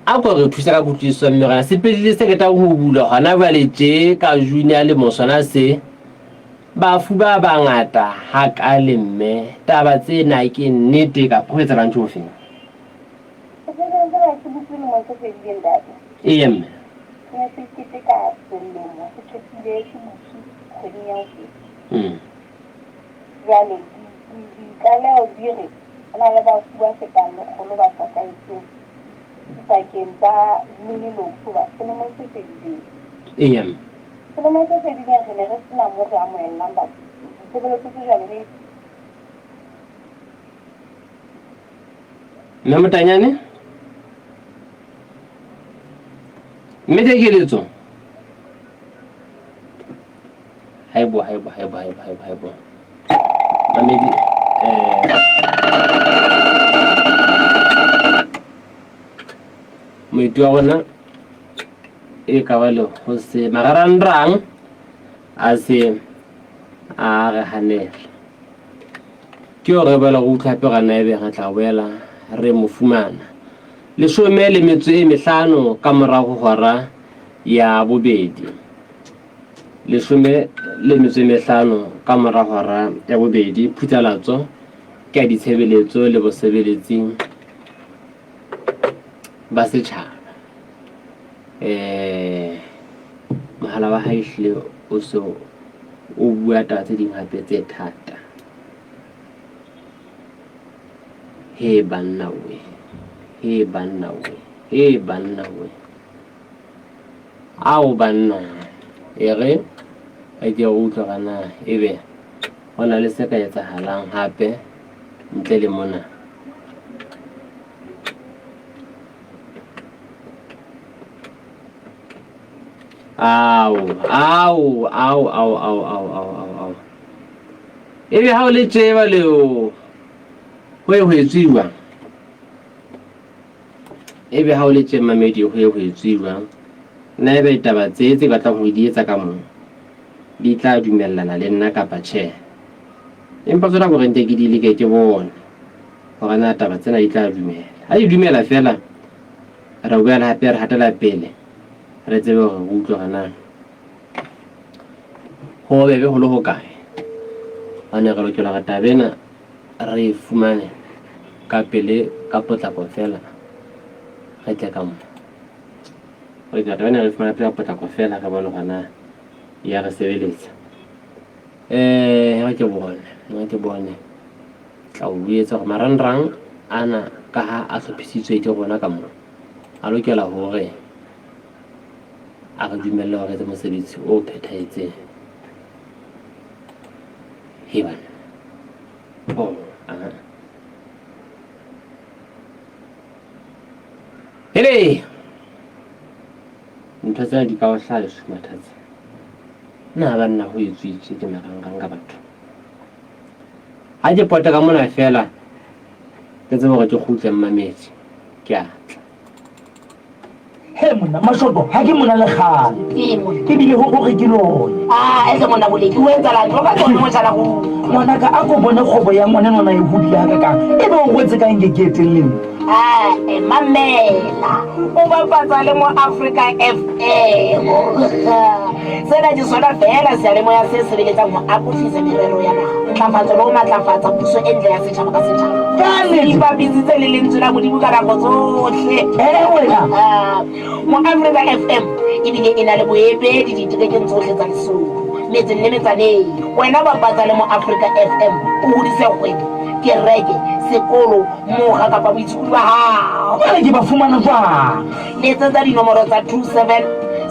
A ko re thusa ka kutlwisiso mme rona sepetlele se qetang ho bulwa hona jwale tje ka June ya lemo sona se bafu ba bangata hakale mme taba tsena ke nnete kapa ho etsahalang ke hofeng? Sepetlele sena se butswe lemong se fedileng ntate. Eya mme. Se ne se keteka selemo se qetile se butswe kgweding ya ho feta. Jwale ditlaleho di re ho na le bafu ba fetang lekgolo ba hlokahetseng dipakeng tsa June le October selemong se fedileng. Eya. Selemong se fedileng re ne re se na moo re amohellang batho. Ditshebeletso tse jwalo re. Mme Motanyane? Mme Kekeletso? Haibo, haibo, haibo, haibo, haibo, haibo. Mamedi, eh, moeti wa rona e ka ba le ho se mararangrang a se a re hanela. Ke yo re boela re utlwa hape ra na ebe re tla boela re mo fumana. Leshome le metso e mehlano ka morago hora ya bobedi. Leshome le metso e mehlano ka mora hora ya bobedi, Phutsalatso ke ya ditshebeletso le bosebeletsi ba setjhaba. Eh, mohala wa hae ehlile o se o bua taba tse ding hape tse thata. He banna we, he banna we, he banna we. Ao banna, e re re ke re utlwe hore na ebe ho na le se ka etsahalang hape ntle le mona. Ao, ao, ao, ao, ao, ao, ao, ao, ao. Ebe ha o le tseba leo, ho e ho etsuwa. Ebe ha o le tje mamedi ho ye ho etswe jwang? Na ebe ditaba tse tse batlang ho di etsa ka mo di tla dumellana le nna kapa tjhe? Empa tsona kore nte ke di leke ke bone hore na taba tsena di tla dumela. Ha di dumela feela, re boela hape re hatela pele re tsebe hore re utlwe hore na ho bebe ho le hokae. Hobane re lokela hore taba ena re e fumane ka pele ka potlako feela re tle ka mo. Re tla taba ena re e fumane pele ka potlako feela re bone hore na ya re sebeletsa. Eh, ha ke bone, ha ke bone. Tla o etsa hore marangrang ana ka ha a hlophisitswe ke rona ka mo a lokela hore a re dumelle hore etse mosebetsi o phethahetseng. He banna. Oh, aha. Hele! Ntho tsena di ka o hlaha lesumathatsi. Na banna ho etswitswe ke marangrang ka batho. Ha ke pota ka mona feela, ke tsebe hore ke kgutle mmamedi. Ke a tla. He monna, Mashoto, ha ke mona le kgale. Ebile ho hore ke lone. Ah, ese monna boleki o etsalang? Tlo ka tsone moshala go. Ngwanaka a ko bone kgwebo ya ngwanenwa na e hodile hakakang, ebe o rwetse ka nke ke e telleng. Ae, mamela, o bapatsa le mo Afrika FM. Sena ke sona feela seyalemoya se sebeletsang ho akofisa merero ya naha, ntlafatso le ho matlafatsa puso e ntle ya setjhaba ka setjhaba. Ka nnete. Se ipapisitse le lentswe la Modimo ka nako tsohle. Ee, wena. Mo Afrika FM ebile e na le boemedi diterekeng tsohle tsa Lesotho, metseng le metsaneng. Wena bapatsa le Mo Afrika FM o hodise kgwebo, kereke, sekolo, mokga kapa boitshokodi ba hao. Jwale ke ba fumana jwang? Letsetsa dinomoro tsa 27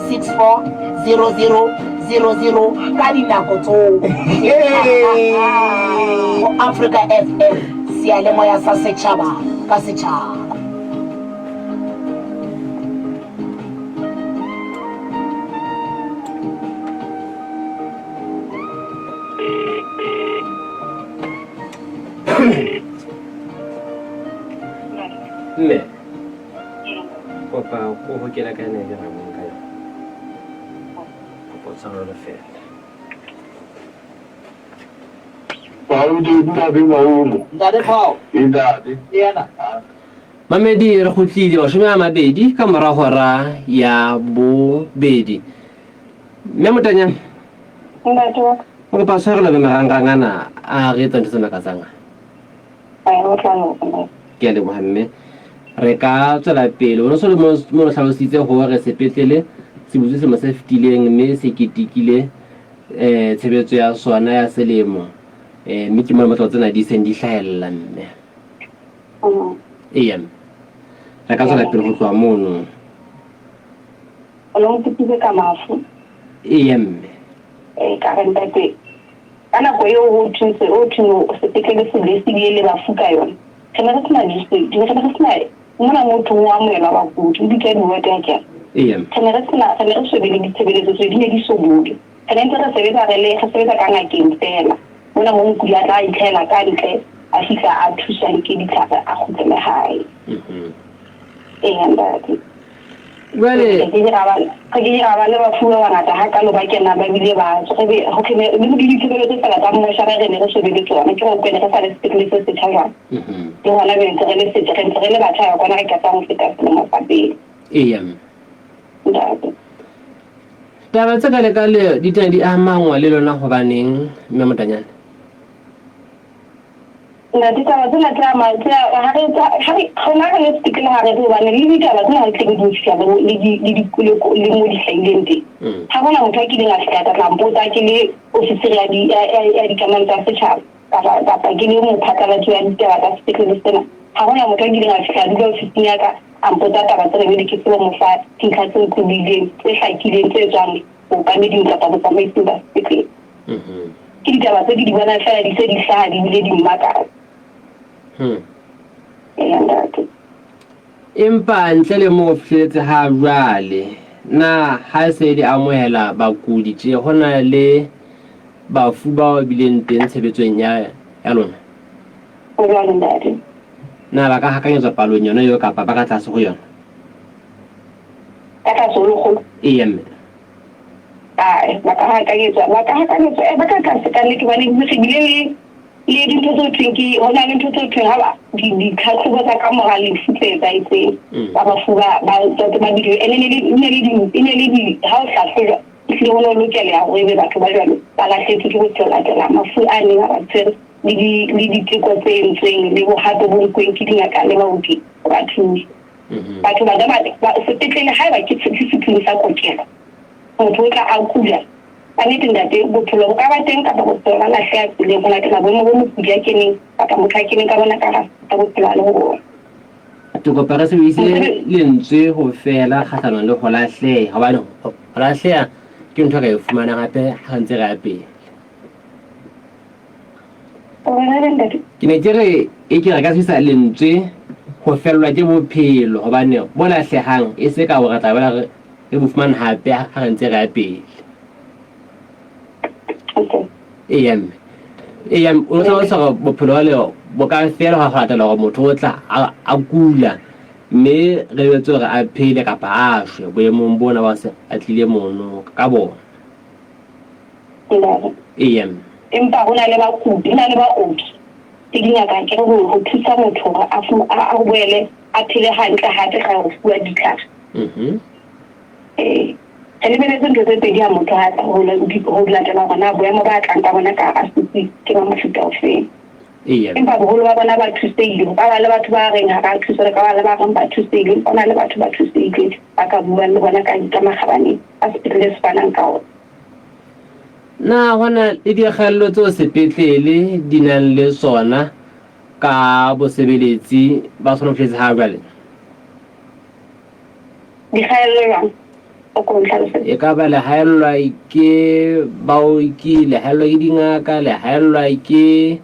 64 00 00 ka dinako tsohle. Mo Afrika FM, seyalemoya sa setjhaba ka setjhaba. Mme kopa ko hokela ka ene ke ramong ka yona kopa o tshwarelo fela. Ntate Paul. Ntate. Yena. Mamedi re kgutlile 20 ka mora hora ya bobedi. Mme Motanya. Ntate wa ka. O kopa tshwarelo be marangrang ana a re etsa ntho tse makatsang. Ai, o tla loka ntate. Ke a leboha mme. Re ka tswela pele. O ne so le mo mo hlalositse hore sepetlele se butswe selemo se fetileng mme se ketekile eh tshebetso ya sona ya selemo. Eh mme ke mona mo tsena di seng di hlahella mme. Eya mme. Re ka tswela pele ho tloha mono. O ne o mpitsitse ka mafu. Eya mme. Ee, ka re ntate, ka nako eo ho thweng se ho thweng sepetlele se bile se bile le bafu ka yona, re ne re sena re ne re sena mona mo thweng ho amohelwa bakudi, o bitsa di-ward akere. Eya mme. Re ne re sena re ne re so be le ditshebeletso tseo, di ne di so bulwe. Re ne ntse re sebetsa re le re sebetsa ka ngakeng feela. Mona mo mokudi a tla itlhahela ka ntle, a fihla a thuswa ke ditlhare a kgutlele hae. Eya ntate. Jwale Re ke ke ra ba re ke ke ra ba le bafu ba bangata hakalo ba kena ba bile ba tswa. Re be ho re ne le ditshebeletso feela tsa mmoshara re ne re so be le tsona. Ke hore ne re sa le sepetlele se setjha jwale. Le hona be ntse re le setjha, re ntse re le batjha ya kwana re qetang ho feta selemo sa pele. Eya mme. Ntate. Taba tse kale kale di tena di amangwa le lona hobaneng mme Motanyane? Ntate, taba tsena tse ama tse ha re ha re rona re le sepetlele ha re tsebe hobane le ditaba tsena ha di tle di fihla le le di le di le mo di hlahileng teng. Ha hona motho a kileng a fihla a tla mpotsa ke le ofisiri ya di ya ya dikamano tsa setjhaba kapa kapa ke le mophatlalatsi wa ditaba tsa sepetlele sena. Ha hona motho a kileng a fihla a dula ofising ya ka a mpotsa taba tsena jwale ke tsebe ho mo fa dintlha tse otlolohileng, tse hlakileng, tse tswang bookameding kapa botsamaising ba sepetlele. Ke ditaba tse ke di bonang feela di se di hlaha di bile di mmakatsa. Eya ntate. Empa ntle le moo fihleletse ha jwale, na ha se di amohela bakudi tje ho na le bafu bao bileng teng tshebetsong ya ya lona? Ho jwalo ntate. Na ba ka hakanyetswa palong yona eo kapa ba ka tlase ho yona? Ka tlase ho lekgolo? Eya mme. Ae, ba ka hakanyetswa, ba ka hakanyetswa, eh, ba ka tlase ka nnete hobane re bile le le dintho tse thweng ke ho na le ntho tse thweng ha ba ditlhatlhobo tsa ka mora lefu tse etsahetseng tsa bafu ba ba tsa ba bile ene ne le ne le di e ne le di ha o hlahlojwa ehlile ho ne ho lokeleha hore ebe batho ba jwalo ba lahletswe ke bophelo latela mafu a neng a ba tshwere le di le diteko tse entsweng le bohato bo nkuweng ke dingaka le baoki ho ba thusa. Batho ba ka ba sepetlele haeba ke setsing sa kokelo motho o tla a kula. Ka nnete ntate bophelo bo ka ba teng kapa bophelo ba lahleha tseleng ho latela boemo bo mokudi a keneng kapa motho a keneng ka bona ka hara bophelo a le ho bona. Ke kopa re sebedise lentswe ho fela kgahlanong le ho lahleha hobane ho lahleha ke ntho e re e fumanang hape ha re ntse re ya pele. Ke ne ke re e ke re ka sebedisa lentswe ho fellwa ke bophelo hobane bo lahlehang e se ka hore re tla boela re bo fumane hape ha re ntse re ya pele. Eya mme. Eya o hlalosa hore bophelo jwale bo ka fela ha ho latela hore motho o tla a kula mme re lebetse hore a phele kapa a shwe boemong bona ba se a tlile mono ka bona. Eya mme. Empa ho na le bakudi, ho na le baoki le dingaka akere ho ho thusa motho hore a a boele a phele hantle hape ka ho fuwa ditlhare. Ee, re lebeletse ntho tse pedi ha motho a tla ho ho latela hore na boemo ba tlang ka bona ka hara setsi ke ba mofuta ofeng. Empa boholo ba bona ba thusehile. Ho ka ba le batho ba reng ha ba thuswa, ho ka ba le ba reng ba thusehile. Empa ho na le batho ba thusehileng ba ka buang le bona ka ka makgabane a sepetlele se fanang ka ona. Na ho na le dikgaello tseo sepetlele di nang le tsona ka bosebeletsi ba sona ho fihletse ha jwale? Dikgaello jwang? O ko ntlhalosetse. E ka ba le haellwa ke baoki, le haellwa ke dingaka, le haellwa ke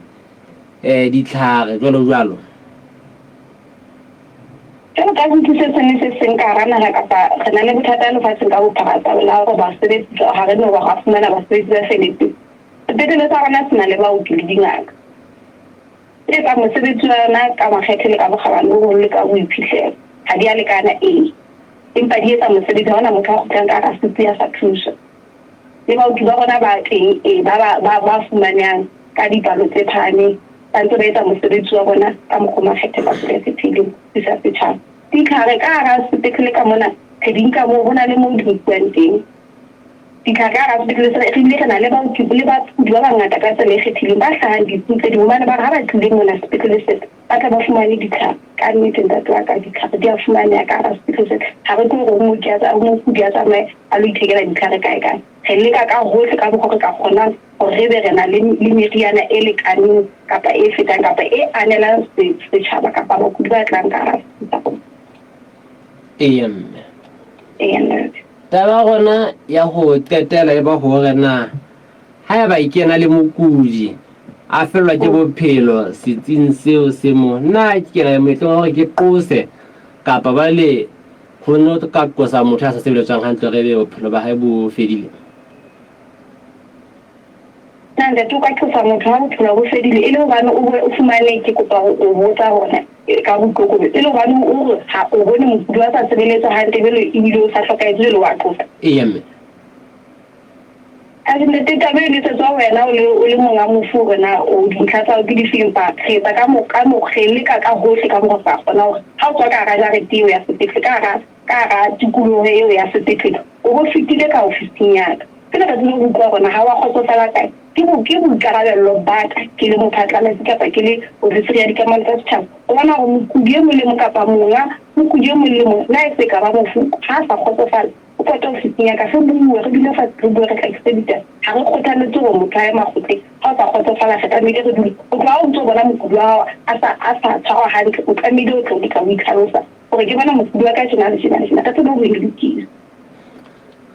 eh, ditlhare jwalo jwalo. Jwalo ka setsi se seng le se seng ka hara naha kapa re na le bothata lefatsheng ka bophara taba la hore basebetsi ha re no ba fumana basebetsi ba feletseng. Sepetlele sa rona se na le baoki le dingaka tse etsang mosebetsi wa yona ka makgethe le ka bokgabane bo boholo le ka boiphihlelo. Ha di a lekana, ee, empa di etsa mosebetsi. Ha hona motho a kgutlang ka hara setsi a sa thuswa. Le baoki ba rona ba teng, ee, ba ba ba ba fumanehang ka dipalo tse phahameng, ba ntse ba etsa mosebetsi wa bona ka mokgwa o makgethe ka tsela e kgethehileng ho thusa setjhaba. Ditlhare ka hara sepetlele ka mona, re di nka moo, ho na le moo di nkuwang teng. Ditlhare ka hara sepetlele sena, re bile re na le baoki le bakudi ba bangata ka tsela e kgethileng ba hlahang ditsing tse ding hobane ba re ha ba tlile mona sepetlele sena, ba tle ba fumane ditlhare. Ka nnete ntate wa ka, ditlhare di a fumaneha ka hara sepetlele sena. Ha re tlo re mooki a mokudi a tsamaye a lo ithekela ditlhare kae kae. Re leka ka hohle ka mokgwa re ka kgonang hore re be re na le le meriana e lekaneng kapa e fetang kapa e anelang setjhaba kapa bakudi ba tlang ka hara setsi sa rona. Eya mme. Eya ntate. Taba ya rona ya ho qetela e ba hore na haeba ke na le mokudi a fellwa ke bophelo setsing seo se mo, na ke na le moetlong wa hore ke qose kapa ba le ho no ka qosa motho ya sa sebeletswang hantle hore ebe bophelo ba hae bo fedile? Na ntate o ka qosa motho ha bophelo bo fedile e le hobane o o fumane ke kopa ho o botsa hona ka boikokobetso e le hobane o re ha o bone mokudi wa sa sebeletswa hantle jwale ebile o sa hlokahetse jwale wa qosa? Eya mme. Atjhe ntate taba eno e setswa wena o le o le monga mofu hore na o dintlha tsa hao ke difeng empa re etsa ka mo ka mo re leka ka hohle ka mo re sa kgona hore ha o tswa ka hara jarete eo ya sepetlele ka hara ka hara tikoloho eo ya sepetlele o bo fetile ka ofising ya ka. Ke letsatsi le ho utlwa hore na ha wa kgotsofala kae. Ke bo ke boikarabello ba ka ke le mophatlalatsi kapa ke le ofisiri ya dikamano tsa setjhaba ho bona hore mokudi e mong le mong kapa monga mokudi e mong le mong na e se ka ba mofu ha a sa kgotsofala o pote ofising ya ka re bue re dule fatshe re bue re hlakise ditaba. Ha re kgothaletse hore motho a ye makgotleng. Ha o sa kgotsofala re tlamehile re dule ho tloha ha o ntso bona mokudi wa hao a sa a sa tshwarwa hantle o tlamehile o tle o tla o itlhalosa hore ke bona mokudi wa ka tjena le tjena le tjena re tsebe ho e lokisa.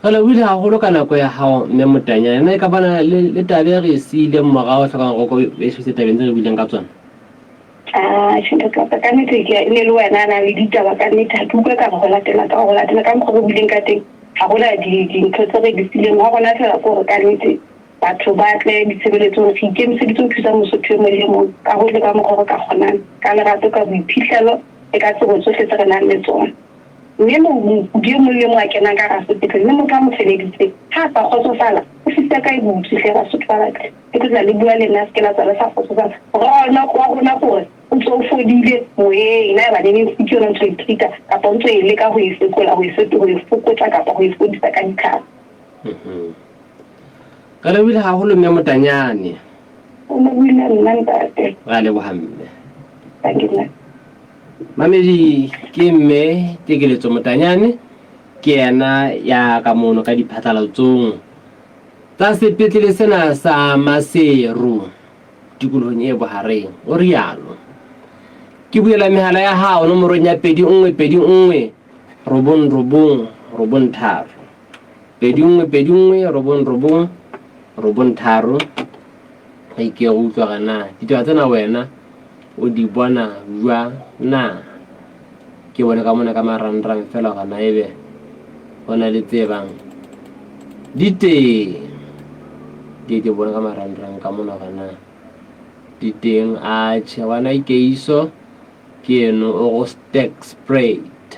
Re lebohile haholo ka nako ya hao Mme Motanyane. Na e ka bana le, le taba e re e siileng morao e hlokang hore o ko e hlise tabeng tse re buileng ka tsona? Ah, tjhe ntate wa ka, ka nnete ke e ne le wena a nang le ditaba ka nnete ha ke utlwe ka re ho latela ka ho latela ka mokgwa re buileng ka teng ha hona di dintho tse re di sileng wa rona fela ke hore ka nnete batho ba tle ditshebeletsong re ikemiseditse ho thusa Mosotho e mong le mong ka hohle ka mokgwa re ka kgonang ka lerato ka boiphihlelo le ka tsebo tsohle tse re nang le tsona. Mme mokudi e mong le mong a kenang ka hara sepetlele le motho a mo feleditseng, ha a sa kgotsofala, ofisi ya ka e butswe hle, Basotho ba batle. Ke tlo tla le bua le nna, se ke la tswa le sa kgotsofala. Morero wa rona ke hore o ntse o fodile moyeng, na eba neneng ke yona ntho e treat-a kapa o ntso e leka ho e fekola, ho e ho e fokotsa kapa ho e fodisa ka ditlhare. Re lebohile haholo Mme Motanyane. O lebohile nna ntate. Re a leboha mme. Thank you nna. Mamedi ke mme Tekeletso Motanyane ke yena ya ka mono ka diphatlalatsong tsa sepetlele sena sa Maseru tikolohong e bohareng o rialo. Ke buela mehala ya hao nomorong ya 21 21 9 9 9 3. 21 21 9 9 9 3. Re ke re utlwa re na ditaba tsena wena o di bona jwang na? Ke bone ka mona ka marangrang fela gore na ebe go na le tse bang di teng. Ke ke bone ka marangrang ka mona gore na di teng. Atjhe ngwana Ikeiso ke eno o go Sterkspruit.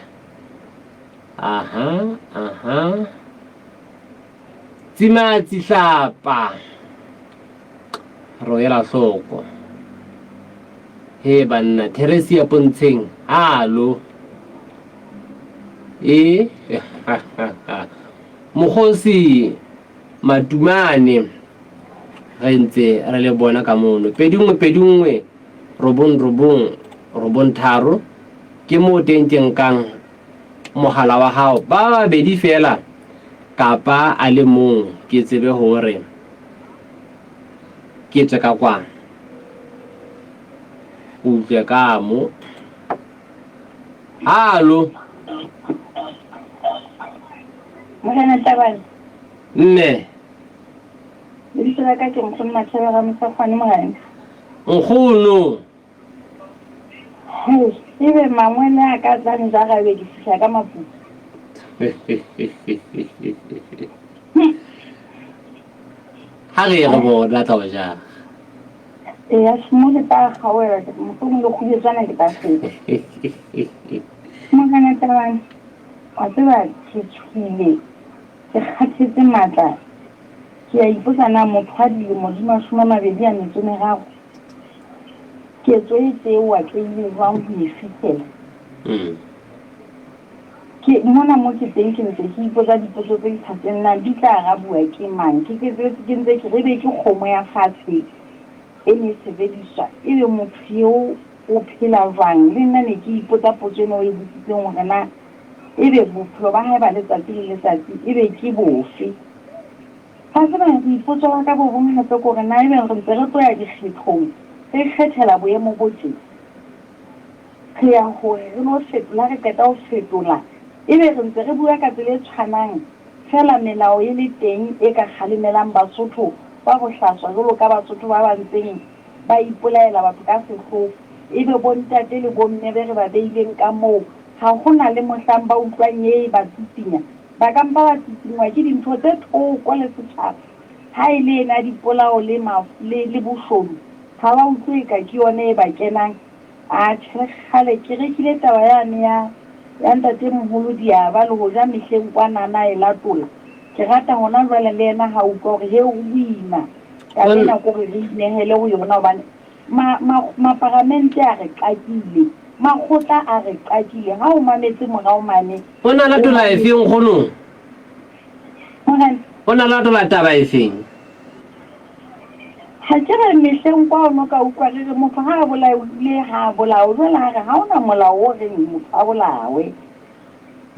Aha aha. Tsimatsi hlapa. Re o ela hloko. He banna, Theresia Pontsheng, halo. E Mokgosi Matumane, re ntse re le bona ka mono. 21 21 9 9 9 3 ke moo teng ke nkang mohala wa hao ba babedi fela kapa a le mong ke tsebe hore ke tswe ka kwana o utlwe ka mo halo Morena Tabane. Mme. Lebitso la ka ke Nkgono Mathebe Ramosakgwane Morena. Nkgono. Hei, ebe mangwele a ka tlang ja gabedi fihla ka maputsu. Ha re ye re bona tla o jara. Eya, mo ke tla kgaoela, mohlomong le kgubetswana ke tla feta. Morena Tabane, wa tseba ke tshohile, ke kgathetse matla. Ke a ipotsa na motho wa dilemo di 23 Ketso e tee o atlehile jwang ho e fihlela? Ke mona mo ke teng ke ntse ke ipotsa dipotso tse ke sa tsebeng na di tla arabuwa ke mang. Ke qetelletse ke ntse ke re ebe ke kgomo ya fatshe e ne e sebediswa, ebe motho eo o phela jwang? Le nna ne ke ipotsa potso ena o e botsitseng hore na ebe bophelo ba hae ba letsatsi le letsatsi ebe ke bofe. Wa tseba, boipotso ba ka bo bong hape ke hore na ebe re ntse re tlo ya dikgethong re ikgethela boemo bo tje? Re ya hore re lo fetola, ha re qeta ho fetola ebe re ntse re bua ka tsela e tshwanang feela melao e le teng e ka kgalemelang Basotho ba bohlaswa jwalo ka Basotho ba ba ntseng ba ipolaela batho ka sehloho. Ebe bontate le bomme be re ba beileng ka moo ha ho na le mohlang ba utlwang e ba tsitsinya? Ba ka mpa ba tsitsinngwa ke dintho tse thoko le setjhaba. Ha e le ena ya dipolao le mafu le, le boshodu, ha ba utlwe eka ke yona e ba kenang. Atjhe, le kgale ke rekile taba yane ya, ya ntatemoholo Diaba le hoja mehleng kwana a na e latola. Ke rata hona jwale le yena ha utlwa hore he ho boima. Taba ena ke hore re inehele ho yona hobane Ma, ma, maparamente a re qakile. Makgotla a re qakile. Ha o mametse morao mane. O na latola efeng, nkgono? Morena. O na latola taba efeng? Ha ke re mehleng kwa o no ka utlwa re re motho ha a bolaile ha a bolawe. Jwale ha re ha ona molao o reng motho a bolawe.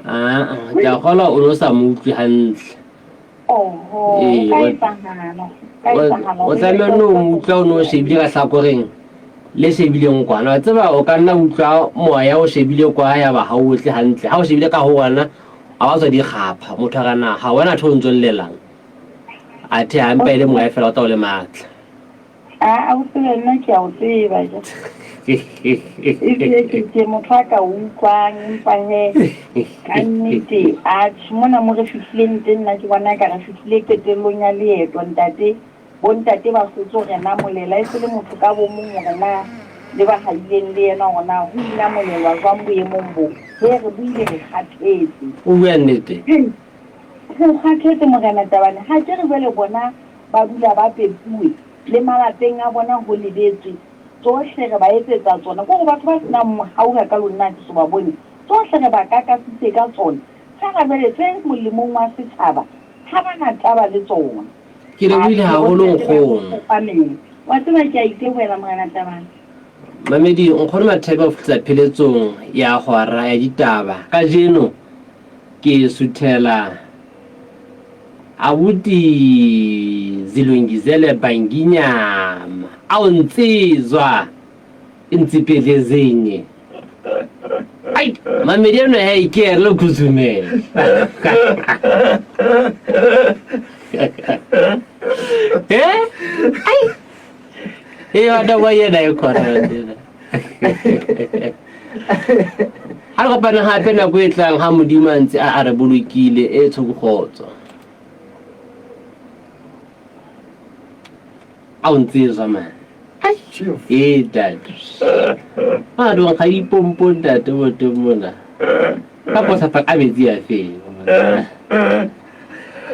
Aa, ke a kgolwa o no sa mo utlwe hantle. Oho, Ee, ho ka o- etsahala, ho ka etsahala o hore tlameha ebe no mo utlwa o ne o shebile ka hlakoreng le shebileng kwana wa tseba o ka nna utlwa moya o shebile kwa ya ba ha o otle hantle ha o shebile ka ho wona a wa tswa dikgapha motho a kana ha wena tho o ntso llelang athe ha mpa e le moya fela o tla o le matla A o tsebe nna ke a o tseba ja. Ebile ke ke motho a ka utlwang empa he ka nnete atjhe mona mo re fihlileng teng nna ke bona ka re fihlile qetellong ya leeto ntate bontate ba hlotse hore na molela e se le motho ka bo mong hore na le ba haileng le yena hore na ho inamolelwa jwang boemong bo he re buile re kgathetse. O bua nnete. Re kgathetse Morena Tabane ha ke re jwale bona Ba dula ba pepuwe, le malapeng a bona ho lebetswe. Tsohle re ba etsetsa tsona. Ke hore batho ba se nang mohau hakalo nna ha ke so ba bone. Tsohle re ba kakasitse ka tsona. Feela jwale tse molemong wa setjhaba ha ba na taba le tsona. Ke lebohile haholo nkgono. Amen. Wa tseba ke a itebohela Morena Tabane. Mamedi, Nkgono Mathebe o fihla pheletsong ya hora ya ditaba. Kajeno ke suthela Abuti Zilungizele Banginyama. Awu nsizwa insipedlezinye. Ai, mamedi eno he ke re le khuzumela. Eh? Ai. Eh, wa ba yena e khona. Ha re kopane hape nako e tlang ha Modimo a ntse a re bolokile e tshokgotso. A o ntse zwa man. Ee ntate. A dong ga dipompo ntate mo teng mona. Ka potlapa a metsi a feng.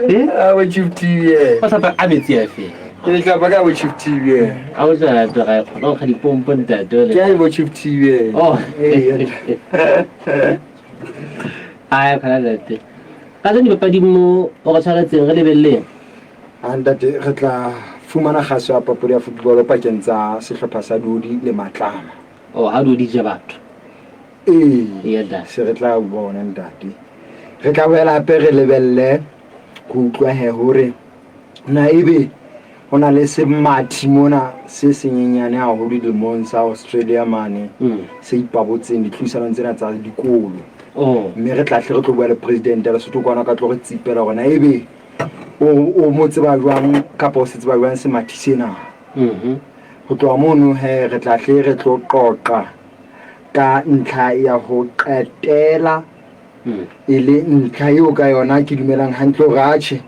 Eh? Ah, what you do, yeah. Potlapa a metsi a feng. Ke letlapa ka bo Chief TV. A o tswela pele ga e kgona go kga dipompo ntate ole. Ke bo Chief TV. Oh. Ai kgona ntate. Ka tsone dipapadi mo o go tshwanetseng re lebeleleng. A ntate re tla fumana kgaso ya papadi ya football pakeng tsa sehlopha sa Dodi le Matlama. Oh, ha Dodi je batho. Ee, se re tla bona ntate. Re tla boela hape re lebelle go utlwa he hore na ebe ho na le semathi mona se senyenyane haholo dilemong sa Australia mane mm. se ipabotseng ditlhodisanong tsena tsa dikolo oh. mme re tlahle re tlo bua le president ya Lesotho kwana ka tlo re tsipela hore na ebe o mo tseba jwang kapa o se tseba jwang semathi sena mm-hmm. ho tloha mono he re tlahle re tlo qoqa ka ntlha ya ho qetela e le ntlha eo ka yona ke dumelang hantle hore atjhe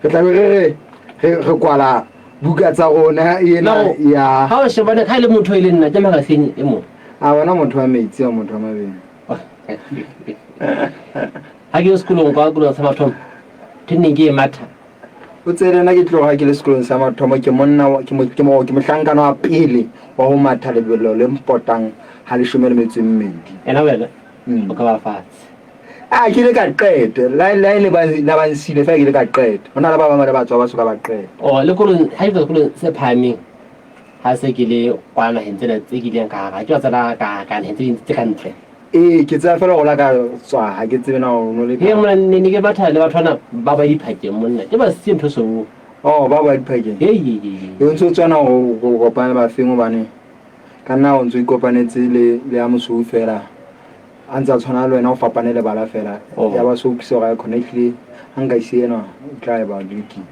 re tlabe re re re re kwala buka tsa rona ena ya ha o shebane ka le motho e le nna ke magazine e mo a wena motho wa metsi a motho wa mabele ha ke sekolong kwa kolong sa mathomo ke nne ke e matha O tsebe nna ke tloga ke le sekolong sa mathomo ke monna ke mo ke mo ke mohlankana wa pele wa ho matha lebelo le mpotang ha leshome le metso e mmedi. Ena wena o ka ba fatshe. A ke ile ka qeta la la ile ba la ba nsile fela ke ile ka qeta. Ho na le ba bang ba ne ba tswa ba soka ba qeta. Oh le kolong ha ke tswa sekolong se phahameng ha se ke le kwa naheng tsena tse kileng ka ga ke wa tsena ka ka naheng tse ding tse ka ntle. Ee, ke tseba fela gore la ka tswa ga ke tsebe na o no le He monna ne ne ke batha le batho bana ba ba diphakeng monna ke ba siye ntho so. Oh, ba ba diphakeng. Hey hey hey. E o ntse o tswana go go kopana le bafeng gobane ka nna o ntse o ikopanetse le le ya mosweu fela a ntse a tshwana le wena o fapane lebala fela Oh. ya ba so utlwisa gore a khona ehlile ga nka ise ena o tla e ba lokile.